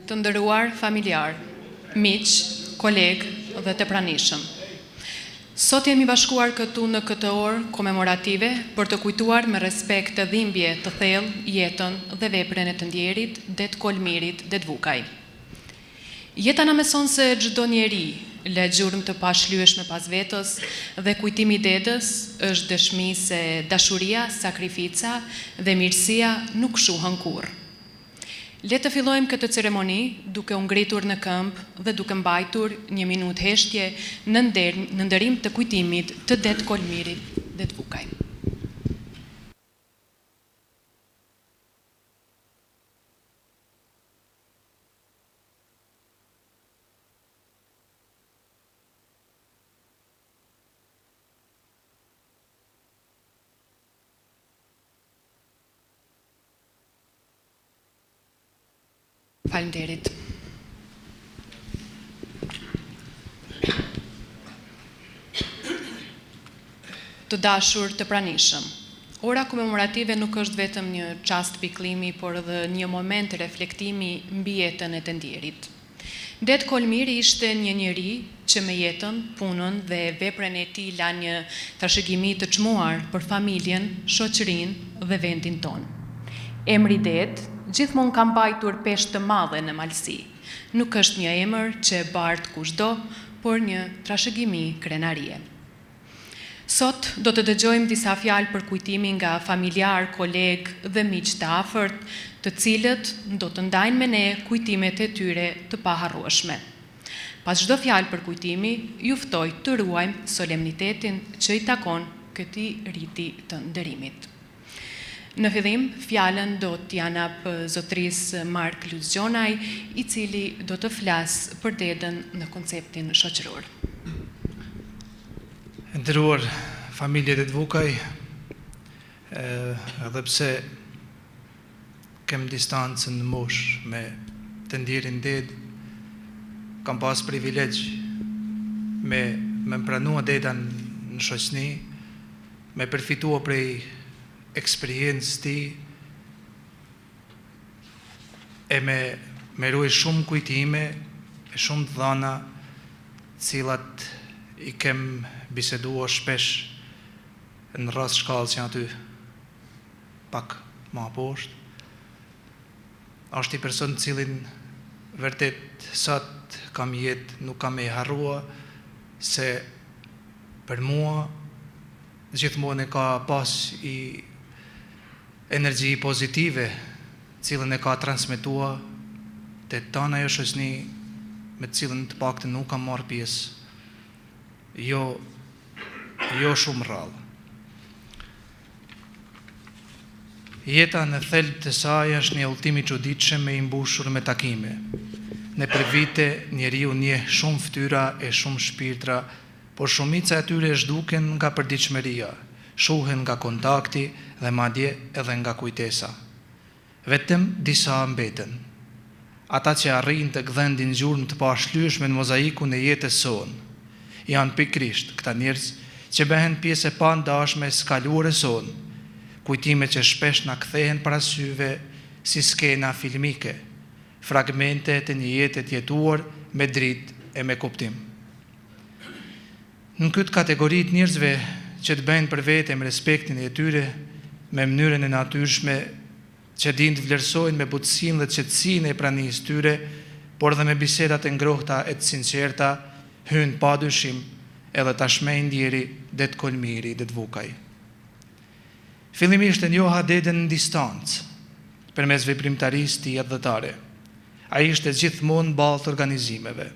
Të nderuar familjarë, miq, kolegë dhe të pranishëm. Sot jemi bashkuar këtu në këtë orë komemorative për të kujtuar me respekt e dhimbje të thellë jetën dhe veprën e të ndjerit Dedë Kol Mirit Dedvukaj. Jeta na mëson se çdo njeri lë gjurmë të pashlyeshme pas vetes dhe kujtimi i Dedës është dëshmi se dashuria, sakrifica dhe mirësia nuk shuhen kurrë. Le të fillojmë këtë ceremoni duke u ngritur në këmbë dhe duke mbajtur një minutë heshtje në nder, në nderim të kujtimit të Dedë Kol Mirit Dedvukaj. Faleminderit. Të dashur të pranishëm, ora komemorative nuk është vetëm një çast pikëllimi, por edhe një moment reflektimi mbi jetën e të ndjerit. Dedë Kol Miri ishte një njeri që me jetën, punën dhe veprën e tij la një trashëgimi të çmuar për familjen, shoqërinë dhe vendin tonë. Emri Dedë gjithmonë ka mbajtur peshë të madhe në Malësi. Nuk është një emër që e bart kushdo, por një trashëgimi krenarie. Sot do të dëgjojmë disa fjalë përkujtimi nga familjarë, kolegë dhe miq të afërt, të cilët do të ndajnë me ne kujtimet e tyre të paharrueshme. Pas çdo fjalë përkujtimi, ju ftoj të ruajmë solemnitetin që i takon këtij riti të nderimit. Në fillim, fjalën do t'ia jap zotërisë Mark Lucgjonaj, i cili do të flasë për Dedën në konceptin shoqëror. E nderuar familje Dedvukaj, edhe pse kem distancë në moshë me të ndjerin Dedë, kam pas privilegj me me më pranua Deda në shoqni, me përfitua prej eksperiencës tij e me me ruaj shumë kujtime e shumë të dhana të cilat i kem bisedua shpesh në rrasë shkallës që aty pak ma poshtë. Është i person të cilin vërtet sa t'kam jetë nuk kam me i harrua se për mua gjithmonë e ka pas i energji pozitive cilën e ka transmetua te tana ajo shoqni me të cilën të paktën nuk kam marrë pjesë jo jo shumë rrallë. Jeta në thelb të saj është një udhëtim i çuditshëm e i mbushur me takime. Nëpër vite njeriu njeh shumë fytyra e shumë shpirtra, por shumica e tyre zhduken nga përditshmëria, shuhen nga kontakti dhe madje edhe nga kujtesa. Vetëm disa mbeten. Ata që arrijnë të gdhendin gjurmë të pashlyeshme në mozaikun e jetës sonë. Janë pikërisht këta njerëz që bëhen pjesë e pandashme e së kaluarës sonë, kujtime që shpesh na kthehen para syve si skena filmike, fragmente të një jete të jetuar me dritë e me kuptim. Në këtë kategori të njerëzve që të bëjnë për vete me respektin e tyre, me mënyrën e natyrshme që dinë të vlerësojnë me butësinë dhe qetësinë e pranisë tyre, por dhe me bisedat e ngrohta e të sinqerta, hyn pa dyshim edhe tashmë i ndjeri Dedë Kol Miri Dedvukaj. Fillimisht e njoha Dedën në distancë, përmes veprimtarisë tij atdhetare. Ai ishte gjithmonë në ballë të organizimeve,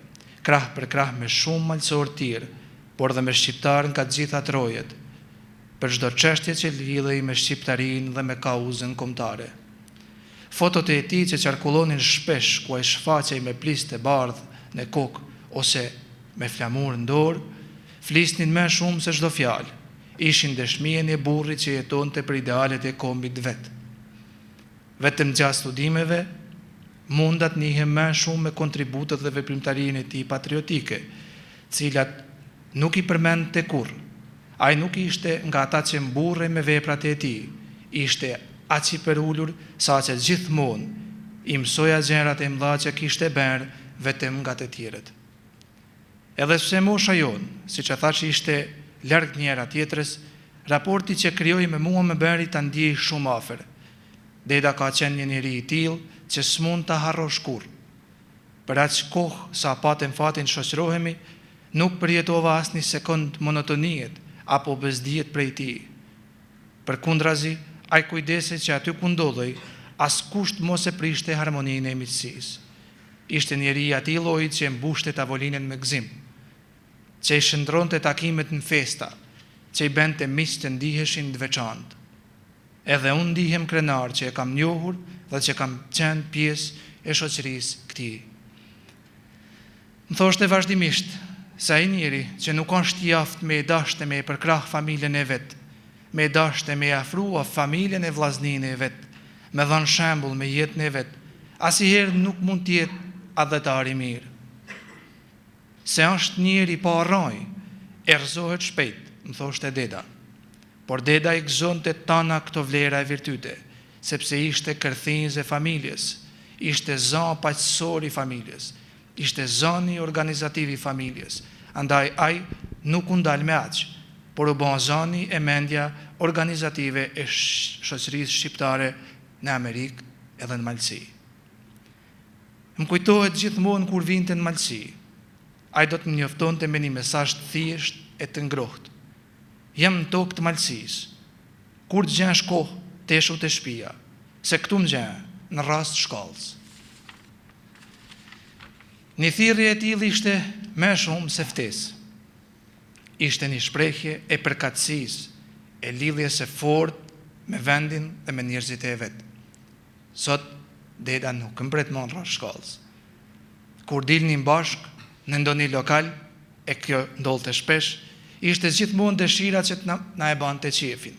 krah për krah me shumë malësorë tjerë, por dhe me shqiptarë nga të gjitha trojet, për çdo çështje që lidhej me shqiptarinë dhe me kauzën kombëtare. Fotot e tij që qarkullonin shpesh ku ai shfaqej me plis të bardhë në kokë ose me flamur në dorë, flisnin më shumë se çdo fjalë, ishin dëshmi e një burri që jetonte për idealet e kombit të vet. Vetëm gjatë studimeve, munda të njihem më shumë me kontributet dhe veprimtarinë e tij patriotike, të cilat nuk i përmendte kurrë. Ai nuk ishte nga ata që mburrej me veprat e tij, ishte aq i përulur saqë gjithmonë. I mësoja gjerat e mdha që kishte berë vetem nga të tjerët. Edhe pse mosha jonë, siç e thashë ishte larg njëra tjetrës, raporti që krijoi me mua më bëri ta ndiej shumë afër. Deda ka qenë një njeri i tillë që s'mund ta harrosh kurrë. Për aq kohë sa patëm fatin të shoqërohemi, nuk përjetova asnjë sekondë monotoniet apo bezdiet prej tij. Përkundrazi, ai kujdesej që aty ku ndodhej, askush të mos e prishte harmoninë e miqësisë. Ishte njeri i atij lloji që e mbushte tavolinën me gëzim, që i shndërronte takimet në festa, që i bënte miqtë të ndiheshin të veçantë. Edhe unë ndihem krenar që e kam njohur dhe që kam qenë pjesë e shoqërisë këtij. Më thoshte vazhdimisht se ai njeri që nuk është i aftë me e dashtë e me e përkrah familjen e vet, me e dashtë e me e afrua familjen e vllazninë e vet, me dhanë shembull me jetën e vet, asnjëherë nuk mund të jetë atdhetar i mirë. Se është njeri pa rranjë, e rrëzohet shpejt, më thoshte deda. Por deda i gëzonte tana këto vlera e virtyte, sepse ishte kërthinjëz e familjes, ishte za paqësor i familjes, ishte zani organizativ i familjes, andaj ai nuk u ndal me aq, por u ba zani e mendja organizative e shoqërisë shqiptare në Amerikë edhe në Malësi. Më kujtohet gjithmonë kur vinte në Malësi, ai do të më njoftonte me një mesazh të thjeshtë e të ngrohtë, Jam në tokë të Malësisë. Kur të gjesh kohë, teshu te shpia, se këtu më gjen, në rrasë të shkallës. Një thirrje e tillë ishte më shumë se ftesë. Ishte një shprehje e përkatësisë, e lidhjes së fortë me vendin dhe me njerëzit e vet. Sot, deda nuk më pret më në rrasë shkallës. Kur dilnim bashkë në ndonjë lokal, e kjo ndodhte shpesh, ishte gjithmonë dëshira që të na e bante qejfin.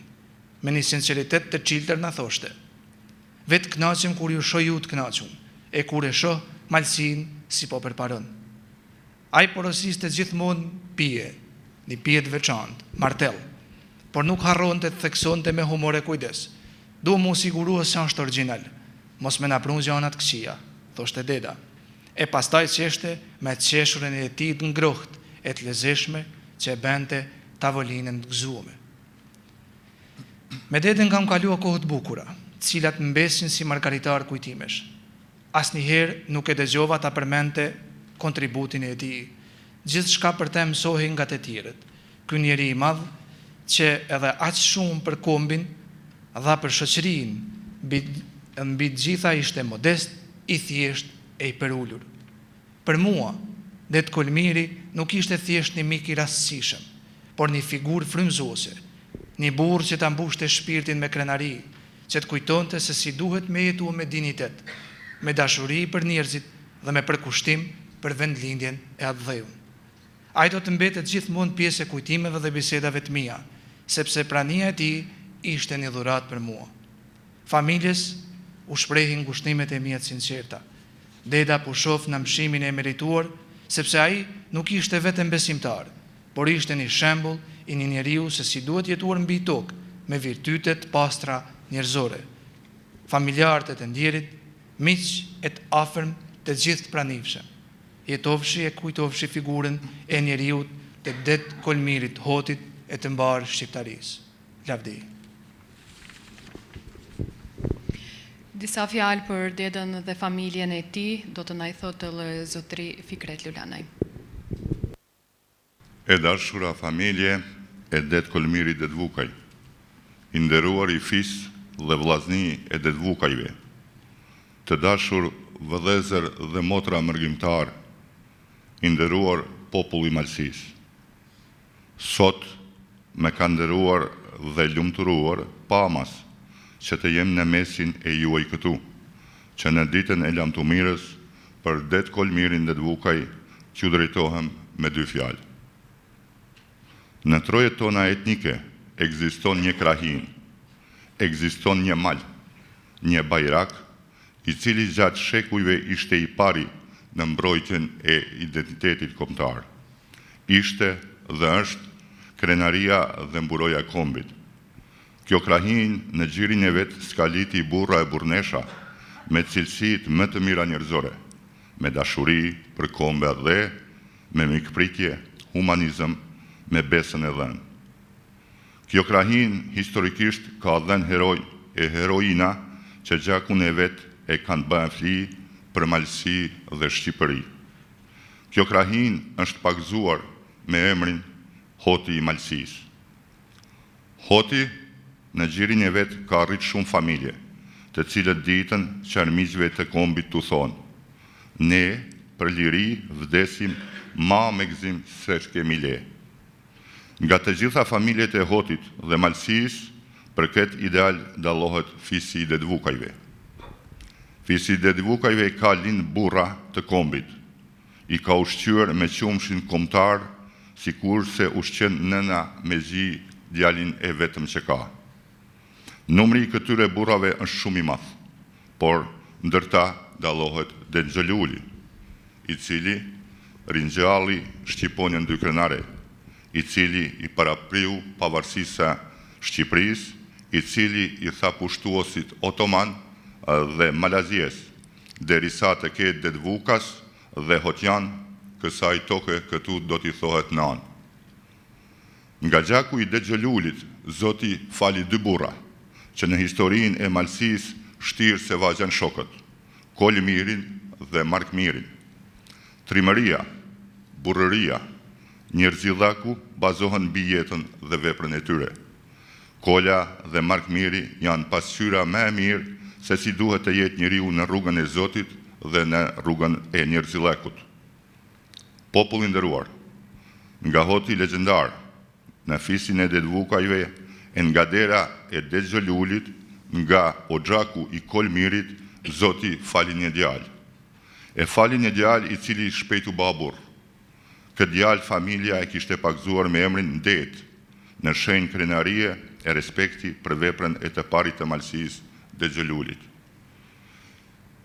Me një sinqeritet të çiltër na thoshte, Vetë kënaqem kur ju shoh ju të kënaqun, e kur e shoh Malësinë si po përparon. Ai porosiste gjithmonë pije, një pije të veçantë, martell, por nuk harronte të theksonte me humor e kujdes, Du m'u sigurua se është origjinal, mos me na pru gjana të këqija, thoshte deda. E pastaj qeshte me të qeshurën e tij të ngrohtë e të lezetshme që e bënte tavolinën të gëzueme. Me dedën kam kalua kohë të bukura, të cilat mbesin si margaritarë kujtimesh. Asnjëherë nuk e dëgjova ta përmendte kontributin e tij. Gjithçka për të mësohej nga të tjerët. Ky njeri i madh që edhe aq shumë për kombin dha për shoqërinë, mbi mbi të gjitha ishte modest, i thjeshtë e i përulur. Për mua, Dedë Kolë Miri nuk ishte thjesht një mik i rastësishëm, por një figurë frymëzuese, një burrë që ta mbushte shpirtin me krenari, që të kujtonte se si duhet me jetu me dinjitet, me dashuri për njerëzit dhe me përkushtim për vendlindjen e atdheun. Ai do të mbetet gjithmonë pjesë e kujtimeve dhe bisedave të mia, sepse prania e tij ishte një dhuratë për mua. Familjes u shprehi ngushëllimet e mia të sinqerta. Deda pushoftë në amshimin e merituar, sepse ai nuk ishte vetëm besimtar, por ishte një shembull i një njeriu se si duhet jetuar mbi tokë me virtyte të pastra njerëzore. Familjarët e të ndjerit, miq e të afërm të gjithë të pranishëm. Jetofshi e kujtofshi figurën e njeriut të Dedë Kolë Mirit Hotit e të mbarë shqiptarisë. Lavdi. Disa fjalë për Dedën dhe familjen e tij do të na i thotë edhe zotëri Fikret Lulanaj. E dashura familje e Dedë Kolë Mirit Dedvukaj, i nderuari fis dhe vllazni e Dedvukajve, të dashur vëllezër dhe motra mërgimtarë, i nderuar popull i Malësisë. Sot me ka nderuar dhe lumturuar pa masë që të jem në mesin e juaj këtu, që në ditën e lamtumirës për Dedë Kolë Mirin Dedvukaj t'ju drejtohem me dy fjalë. Në trojet tona etnike ekziston një krahinë, ekziston një mal, një bajrak, i cili gjatë shekujve ishte i pari në mbrojtjen e identitetit kombëtar. Ishte dhe është krenaria dhe mburoja e kombit. Kjo krahinë në gjirin e vet skaliti burra e burrnesha me cilësitë më të mira njerëzore, me dashuri për komb e atdhe, me mikpritje, humanizëm, me besën e dhënë. Kjo krahinë historikisht ka dhënë heroj e heroina që gjakun e vet e kanë ba fli për Malësi dhe Shqipëri. Kjo krahinë është pagëzuar me emrin Hoti i Malësisë. Hoti në gjirin e vet ka rrit shumë familje, të cilët ditën që armiqve të kombit t'u thonë, Ne për liri vdesim ma me gëzim se ç'kemi le. Nga të gjitha familjet e Hotit dhe Malësisë, për këtë ideal dallohet fisi i Dedvukajve. Fisi i Dedvukajve ka lind burra të kombit, i ka ushqyer me qumështin kombëtar sikurse ushqen nëna me gji djalin e vetëm që ka. Numri i këtyre burrave është shumë i madh, por ndër ta dallohet Dedë Gjo Luli, i cili ringjalli shqiponjën dykrenare, i cili i parapriu pavarësisë së Shqipërisë, i cili i tha pushtuesit otoman dhe malazies, derisa të ketë dedvukas dhe hotjanë, kësaj toke këtu do t'i thohet nanë. Nga gjaku i Dedë Gjo Lulit, Zoti fali dy burra, që në historinë e Malësisë shtirë se va gjen shokët, Kolë Mirin dhe Mark Mirin. Trimëria, burrëria, njerëzillaku bazohen mbi jetën dhe veprën e tyre. Kola dhe Mark Miri janë pasqyra më e mirë se si duhet të jetë njeriu në rrugën e Zotit dhe në rrugën e njerëzillëkut. Popull i nderuar, nga Hoti legjendar, në fisin e Dedvukajve e nga dera e Dedë Gjo Lulit, nga oxhaku i Kolë Mirit, Zoti fali një djalë. E fali një djalë i cili shpejt u ba burrë. Këtë djalë familja e kishte pagëzuar me emrin Dedë, në shenjë krenarie e respekti për veprën e të parit të Malësisë, Dedë Gjo Lulit.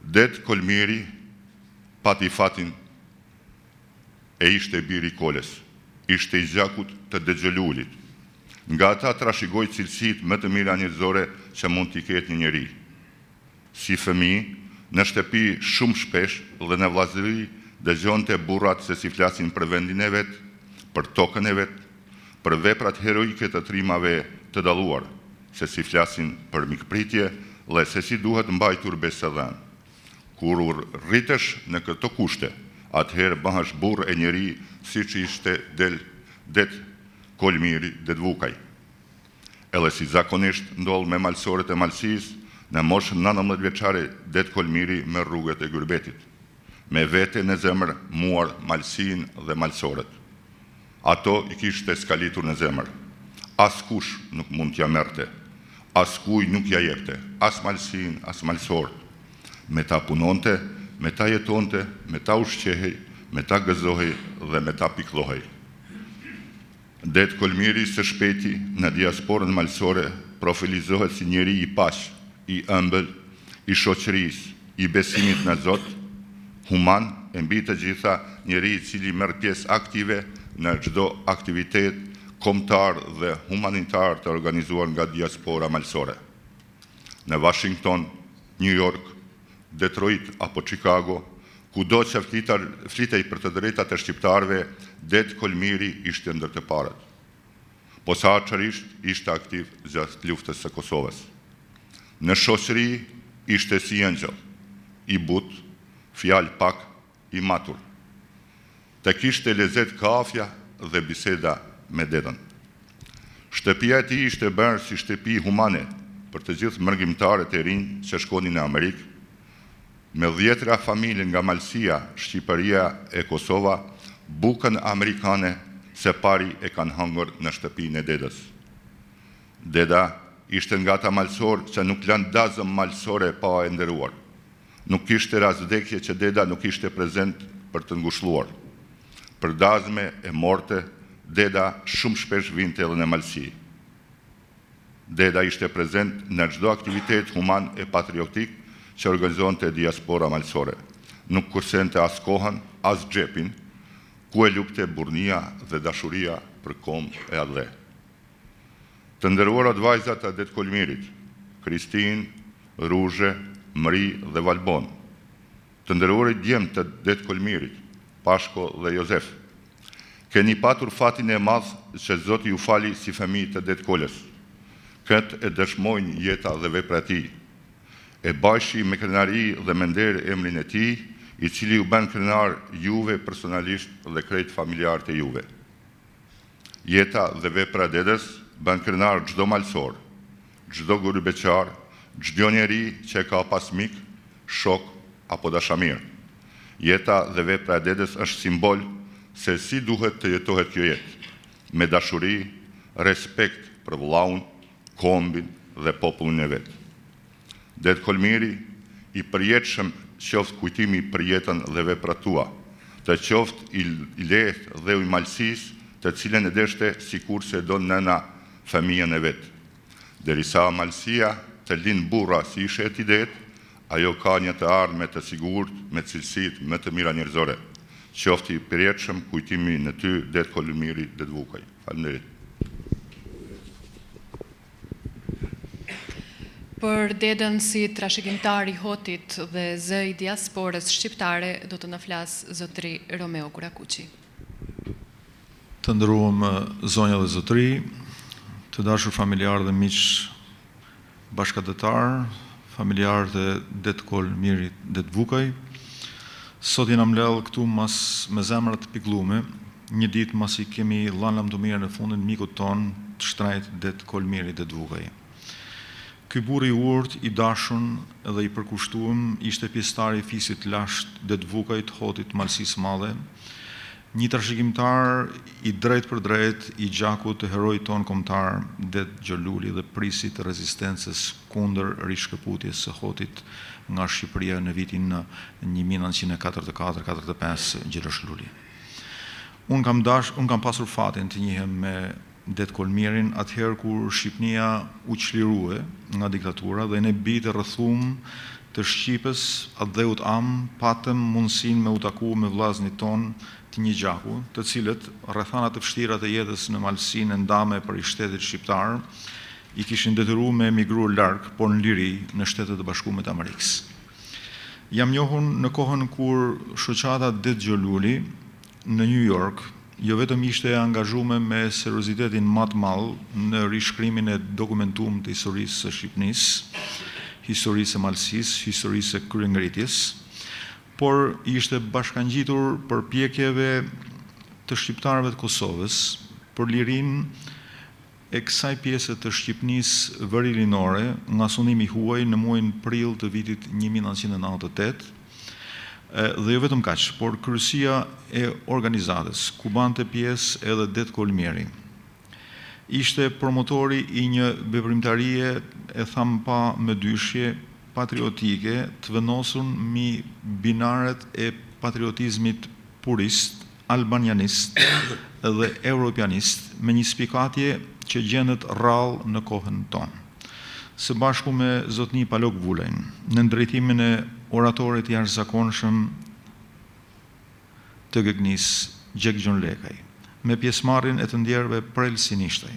Dedë Kolë Miri pati fatin e ishte bir i Kolës, ishte i gjakut të Dedë Gjo Lulit. Nga ata trashëgoi cilësitë më të mira njerëzore që mund t'i ketë një njeri. Si fëmijë, në shtëpi shumë shpesh dhe në vëllazëri dëgjonte burrat se si flasin për vendin e vet, për tokën e vet, për veprat heroike të trimave të dalluar, se si flasin për mikpritje dhe se si duhet mbajtur besëdhënë. Kur u rritesh në këto kushte, atëherë bëhesh burrë e njeri siç ishte del Dedë Kolë Miri Dedvukaj. Edhe si zakonisht ndodh me malësorët e Malësisë, në moshën 19 vjeçare Dedë Kolë Miri merr rrugët e gyrbetit. Me vete në zemër muar Malësinë dhe malësorët. Ato i kishte skalitur në zemër. Askush nuk mund t'ia merrte. Askujt nuk ia jepte, as Malësinë, as malësorët. Me ta punonte, me ta jetonte, me ta ushqehej, me ta gëzohej dhe me ta pikëllohej. Dedë Kolë Miri së shpejti në diasporën malësore profilizohet si njeri i paqtë, i ëmbël, i shoqërisë, i besimit në Zot, human e mbi të gjitha njeri i cili merr pjesë aktive në çdo aktivitet kombëtar dhe humanitar të organizuar nga diaspora malësore. Në Washington, New York, Detroit apo Chicago, kudo që flitej për të drejtat e shqiptarëve, Dedë Kolë Miri ishte ndër të parët. Posaçërisht ishte aktiv gjatë luftës së Kosovës. Në shoqëri ishte si engjëll, i butë, fjalë pak, i matur. Të kishte lezet kafja dhe biseda me Dedën. Shtëpia e tij ishte bërë si shtëpi humane për të gjithë mërgimtarët e rinj që shkonin në Amerikë. Me dhjetëra familje nga Malësia, Shqipëria e Kosova, bukën amerikane së pari e kanë hëngër në shtëpinë e Dedës. Deda ishte nga ata malësorë që nuk lanë dazëm malësore pa e nderuar. Nuk kishte rast vdekje që Deda nuk ishte prezent për të ngushlluar. Për dazme e morte, Deda shumë shpesh vinte edhe në Malësi. Deda ishte prezent në çdo aktivitet human e patriotik që organizonte diaspora malësore. Nuk kursente as kohën, as xhepin, ku e lupte burrnia dhe dashuria për komb e atdhe. Të nderuarat vajza të Dedë Kolë Mirit, Kristinë, Ruzhe, Mëri dhe Valbonë, Të nderuarit djem të Dedë Kolë Mirit, Pashko dhe Jozef, keni patur fatin e madh që Zoti ju fali si fëmijë të Dedë Kolës. Këtë e dëshmojnë jeta dhe vepra e tij. E bajshi me krenari dhe me nder emrin e tij, i cili ju bën krenar juve personalisht dhe krejt familjarët e juve. Jeta dhe vepra e Dedës bën krenar çdo malësor, çdo gurybeqar, çdo njeri që e ka pas mik, shok apo dashamir. Jeta dhe vepra e Dedës është simbol se si duhet të jetohet kjo jetë, me dashuri, respekt për vëllaun, kombin dhe popullin e vet. Dedë Kolë Miri, i përjetshëm qoftë kujtimi për jetën dhe veprat tua. Të qoftë i lehtë dheu i malësisë, të cilën e deshte sikurse e don nëna fëmijën e vet. Derisa malësia të lind burra si ishe ti dedë, ajo ka një të ardhme të sigurt me cilësitë më të mira njerëzore. Qoftë i përjetshëm kujtimi në ty Dedë Kolë Miri Dedvukaj. Faleminderit. Për Dedën si trashëgimtar i Hotit dhe zë i diasporës shqiptare do të na flasë zotëri Romeo Gurakuqi. Të nderuam zonja dhe zotëri, të dashur familjarë dhe miq bashkatdhetarë, familjarë të Dedë Kolë Mirit Dedvukaj, sot jena mbledhë këtu mas me zemra të pikëllume, Një ditë masi kemi dhanë lamtumirën e fundit mikut tonë të shtrejtë Dedë Kolë Miri Dedvukaj. Ky burrë i urtë, i dashun dhe i përkushtuem ishte pjesëtar i fisit të lashtë Dedvukaj të Hotit të Malësisë së Madhe, një trashëgimtar i drejtpërdrejtë i gjakut të heroit tonë kombëtar Dedë Gjo Luli dhe prijësit të rezistencës kundër rishkëputjes së Hotit nga Shqipëria në vitin 1944, 45, Gjelosh Luli. Unë kam dash, unë kam pasur fatin të njihem me Dedë Kolë Mirin atëherë kur Shqipnia u çlirue nga diktatura dhe ne bijtë e rrethumë të shqipes, atdheut amë, patëm mundësinë me u taku me vllaznit tonë të një gjaku, të cilët, rrethanat e vështira të jetës në malësinë e ndame prej shtetit shqiptar, i kishin detyru me emigru larg, por në liri, në Shtetet e Bashkume të Amerikës. Jam njohur në kohën kur shoqata Dedë Gjo Luli në Nju Jork jo vetëm ishte e angazhume me seriozitetin ma të madh në rishkrimin e dokumentum të historisë së Shqipnisë, historisë së Malësisë, historisë së kryengritjes, por ishte bashkangjitur përpjekjeve të shqiptarëve të Kosovës për lirinë e kësaj pjese të Shqipnisë verilindore nga sundimi i huaj në muajin prill të vitit 1998, dhe jo vetëm kaq, por kryesia e organizatës, ku bante pjesë edhe Dedë Kolë Miri, ishte promotori i një veprimtarie e tham pa mëdyshje patriotike të vendosur mi binaret e patriotizmit purist, albanianist dhe europianist me një spikatje që gjendet rrallë në kohën tonë. Së bashku me zotni Palok Vulajn, nën drejtimin e oratorit të jashtëzakonshëm të Gegnisë, Gjekë Gjonlekaj, me pjesëmarrjen e të ndjerëve Prelë Sinishtaj,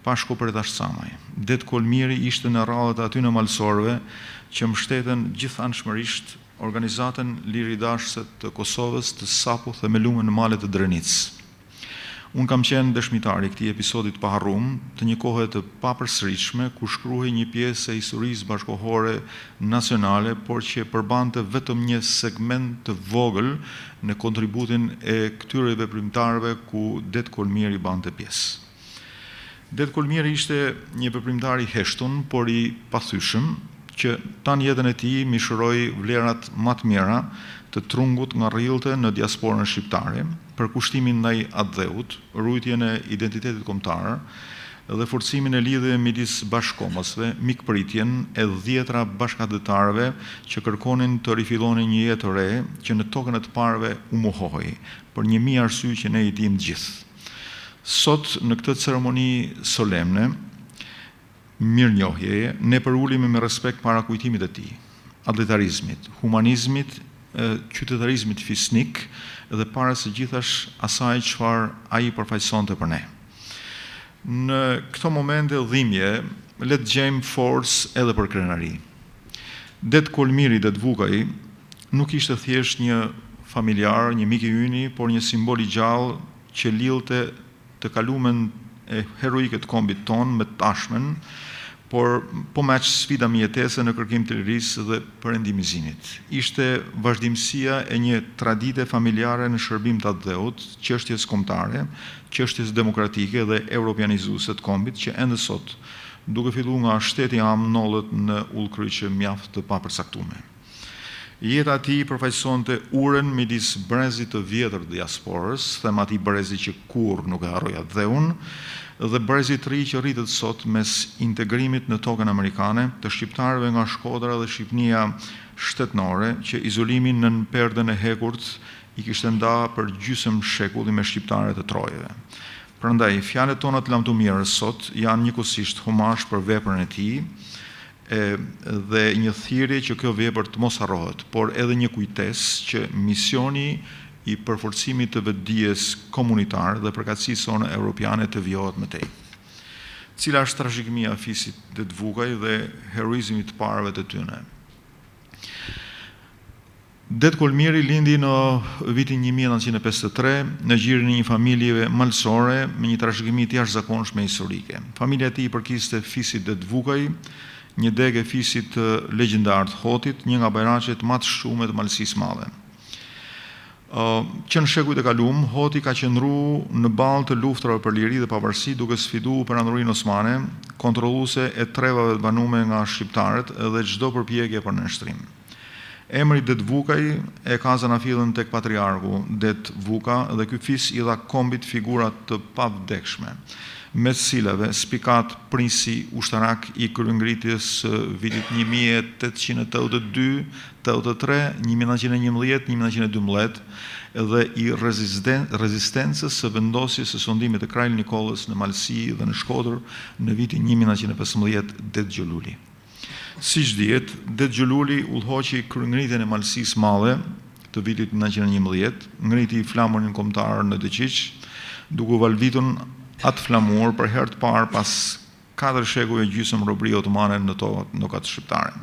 Pashko Pretashcamaj, Dedë Kolë Miri ishte në radhët e atyne malësorëve që mbështetën gjithanshmërisht Organizatën Liridashëse të Kosovës të sapo themelume në malet e Drenicës. Unë kam qenë dëshmitar i këtij episodi të paharrum, të një kohe të papërsëritshme, ku shkruhej një pjesë e historisë bashkëkohore nacionale, por që përbante vetëm një segment të vogël në kontributin e këtyre veprimtarëve ku Dedë Kolë Miri bante pjesë. Dedë Kolë Miri ishte një veprimtar i heshtun, por i pathyshëm, që tanë jetën e tij mishëroi vlerat ma të mira të trungut nga rrillte në diasporën shqiptare, përkushtimin ndaj atdheut, ruajtjen e identitetit kombëtar dhe forcimin e lidhjeve midis bashkëkombasve, mikpritjen e dhjetra bashkatdhetarëve që kërkonin të rifillonin një jetë të re që në tokën e të parëve u mohohej, për njëmijë arsye që ne i dimë të gjithë. Sot, në këtë ceremoni solemne mirënjohjeje, ne përulemi me respekt para kujtimit të tij, atdhetarizmit, humanizmit, qytetarizmit fisnik dhe para së gjithash asaj çfarë ai përfaqësonte për ne. Në këto momente dhimbje, le të gjejmë forcë edhe për krenari. Dedë Kolë Miri Dedvukaj nuk ishte thjesht një familjar, një mik i yni, por një simbol i gjallë që lidhte të kalumen e heroike të kombit tonë me të tashmen, por po me aq sfida mbijetese në kërkim të lirisë dhe perëndimizimit. Ishte vazhdimësia e një tradite familjare në shërbim të atdheut, çështjes kombëtare, çështjes demokratike dhe europianizuese të kombit që ende sot, duke fillu nga shteti amë ndodhet në udhëkryqe mjaft të papërcaktume. Jeta e tij përfaqësonte urën midis brezit të vjetër të diasporës, them atij brezi që kurrë nuk e harroi atdheun, dhe brezit të ri që rritet sot mes integrimit në tokën amerikane të shqiptarëve nga Shkodra dhe Shqipnia shtetnore që izolimi nën perden e hekurt i kishte nda për gjysëm shekulli me shqiptarët e trojeve. Prandaj, fjalët tona të lamtumirës sot janë njëkohësisht homazh për veprën e tij, e dhe një thirrje që kjo vepër të mos harrohet, por edhe një kujtesë që misioni i përforcimit të vetëdijes komunitare dhe përkatësisë sonë europiane të vijohet më tej. Cila është trashëgimia e fisit Dedvukaj dhe heroizmi i të parëve të tyne? Dedë Kolë Miri lindi në vitin 1953 në gjirin e një familjeje malësore me një trashëgimi të jashtëzakonshme historike. Familja e tij i përkiste fisit Dedvukaj, një degë e fisit legjendar të Hotit, një nga bajraqet ma të shqume të Malësisë së Madhe. Që në shekujt e kalum, Hoti ka qëndru në ballë të luftrave për liri dhe pavarësi duke sfidu Perandorinë Osmane, kontrolluese e trevave të banume nga shqiptarët dhe çdo përpjekje për nënshtrim. Emri Dedvukaj e ka zanafillën tek patriarku Dedë Vuka dhe ky fis i dha kombit figura të pavdekshme, mes të cilave spikat prijësi ushtarak i kryengritjes së vitit 1882, 83, 1911, 1912 dhe i rezistencës së vendosjes së sundimit të Krajl Nikollës në Malësi dhe në Shkodër në vitin 1915, Dedë Gjo Luli. Siç dihet, Dedë Gjo Luli udhëhoqi kryengritjen e Malësisë së Madhe të vitit 1911, ngriti flamurin kombëtar në Deçiq, duke u valëvitun atë flamur për herë të parë pas katër shekuj e gjysëm robërie otomane në tokat shqiptare.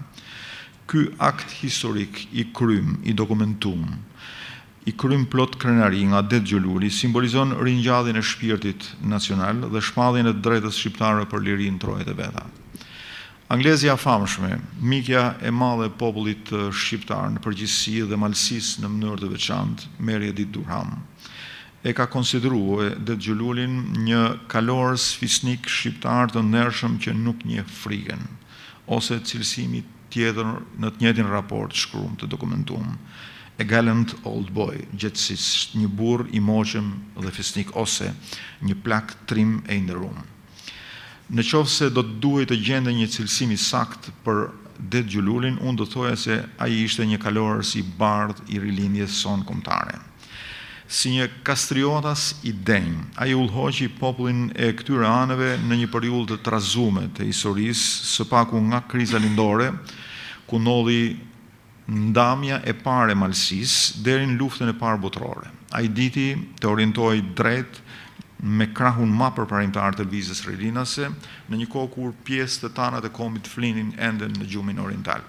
Ky akt historik i krym, i dokumentum, i krym plot krenari nga Dedë Gjo Luli, simbolizon ringjalljen e shpirtit nacional dhe shpalljen e të drejtës shqiptare për liri në trojet e veta. Anglezja e famshme, mikja e madhe e popullit shqiptar në përgjithësi dhe Malësisë në mënyrë të veçantë, Mary Edith Durham, e ka konsiderue Dedë Gjo Lulin një kalorës fisnik shqiptar të ndershëm që nuk njeh frikën, ose cilësimi tjetër në të njëjtin raport shkrum të dokumentum, A gallant old boy, gjegjësisht një burrë i moçëm dhe fisnik ose një plak trim e i nderum. Në qoftë se do të duhej të gjendej një cilësim i saktë për Dedë Gjo Lulin, unë do të thoja se ai ishte një kalorës i bardhë i rilindjes sonë kombëtare. Si një kastriotas i denjë, ai udhëhoqi popullin e këtyre anëve në një periudhë të trazume të historisë, së paku nga kriza lindore, ku ndodhi ndamja e parë e Malësisë, deri në Luftën e Parë Botërore. Ai diti të orientohej drejt me krahun ma përparimtar të lëvizjes rilindase, në një kohë kur pjesë të tana të kombit flinin ende në gjumin oriental.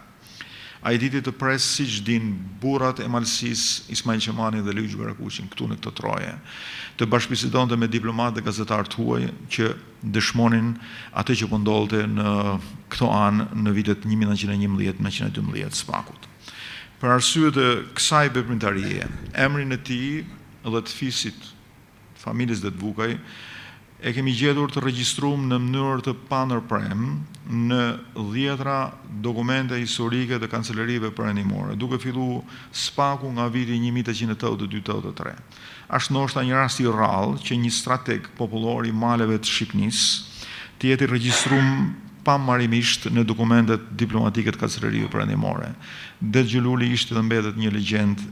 Ai diti të presë siç dinë burrat e Malësisë, Ismail Qemalin dhe Luigj Gurakuqin këtu në këto troje, të bashkëbisedonte me diplomatë dhe gazetarë të huaj që dëshmonin atë që po ndodhte në këto anë në vitet 1911, 1912 së pakut. Për arsye të kësaj veprimtarie, emrin e tij dhe të fisit familjes Dedvukaj e kemi gjetur të regjistrum në mënyrë të pandërprerë në dhjetra dokumente historike të kancelarive perëndimore, duke fillu së paku nga viti 1882-83. Asht ndoshta një rast i rrallë që një strateg popullor i maleve të Shqipnisë të jetë i regjistrum pamarimisht në dokumentet diplomatike të kancelarive perëndimore. Dedë Gjo Luli ishte dhe mbetet një legjendë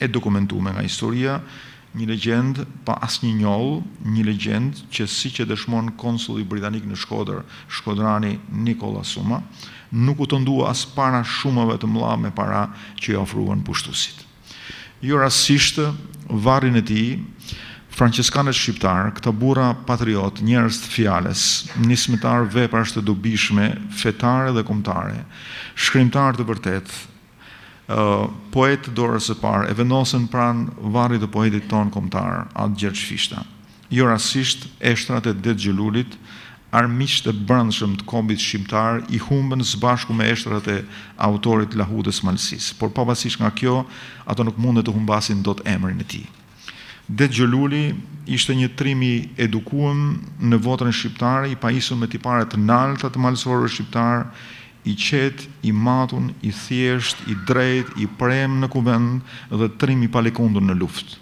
e dokumentume nga historia, një legjendë pa asnjë njollë, një legjendë që siç e dëshmon konsulli britanik në Shkodër, shkodrani Nikolla Suma, nuk u tundua as para shumave të mëdha me para që i ofruan pushtuesit. Jo rastësisht, varrin e tij, Françeskanët shqiptarë, këta burra patriotë, njerëz të fjalës, nismëtarë veprash të dobishme fetare dhe kombëtare, shkrimtarë të vërtetë, poetë të dorës së parë, e vendosën pranë varrit të poetit tonë kombëtar, At Gjergj Fishta. Jo rastësisht, eshtrat e Dedë Gjo Lulit, armiqtë e brendshëm të kombit shqiptar i humbën së bashku me eshtrat e autorit të Lahutës së Malësisë, por pavarësisht nga kjo, ato nuk mundën të humbasin dot emrin e tij. Dedë Gjo Luli ishte një trim i edukuem në votrën shqiptare, i pajisur me tipare të nalta të malësorëve shqiptarë, i qetë, i matun, i thjeshtë, i drejtë, i premë në kuvend dhe trim i palëkundur në luftë.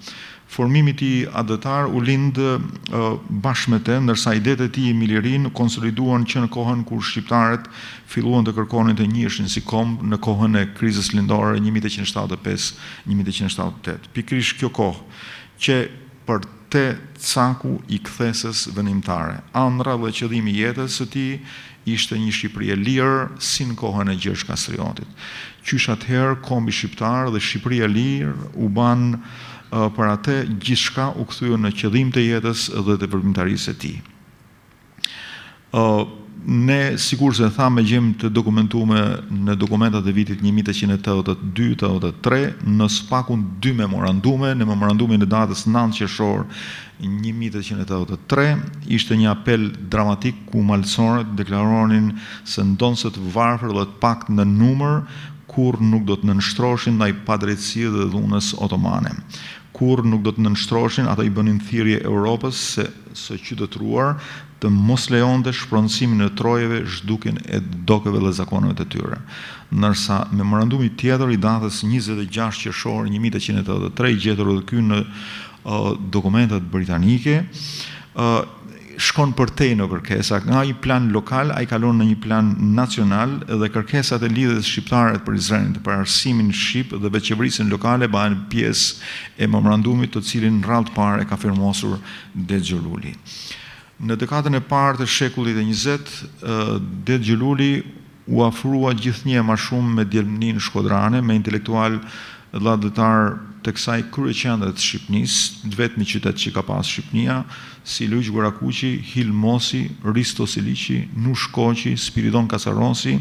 Formimi i tij atdhetar u lind bashkë me te, ndërsa idetë e tij mbi lirinë u konsoliduan që në kohën kur shqiptarët filluan të kërkonin të njiheshin si komb në kohën e krizës lindore 1875, 1878. Pikërisht kjo kohë qe për te caku i kthesës vendimtare. Andrra dhe qëllimi i jetës së tij ishte një Shqipëri e lirë si në kohën e Gjergj Kastriotit. Qysh atëherë kombi shqiptar dhe Shqipëria e lirë u banë për atë gjithçka u kthye në qëllim të jetës dhe të veprimtarisë së tij. Ne, sikurse e thamë, e gjejmë të dokumentume në dokumentat e vitit 1882, 83, në së pakun dy memorandume, në memorandumin e datës 9 qershor 1883, ishte një apel dramatik ku malësorët deklaronin se ndonëse të varfër dhe të paktë në numër, kurrë nuk do të nënshtroheshin ndaj padrejtësisë dhe dhunës otomane. Kurrë nuk do të nënshtroheshin, ata i bënin thirrje Europës së së qytetëruar të mos lejonte shpronësimin e trojeve, zhdukjen e dokeve dhe zakoneve të tyre. Ndërsa memorandumi tjetër i datës 26 qershor 1883, i gjetur edhe ky në dokumentat britanike, shkon përtej në kërkesa, nga një plan lokal ai kalon në një plan nacional dhe kërkesat e Lidhjes Shqiptare të Prizrenit për arsimin shqip dhe vetëqeverisjen lokale bëhen pjesë e memorandumit të cilin në radhë të parë e ka firmosur Dedë Gjo Luli. Në dekadën e parë të shekullit të 20, Dedë Gjo Luli u afrua gjithnjë e ma shumë me djelmninë shkodrane, me intelektualë dhe atdhetarë të kësaj kryeqendre të Shqipnisë, të vetmi qytet që ka pasë Shqipnia, si Luigj Gurakuqi, Hilë Mosi, Risto Siliqi, Nush Koçi, Spiridon Kacarosi,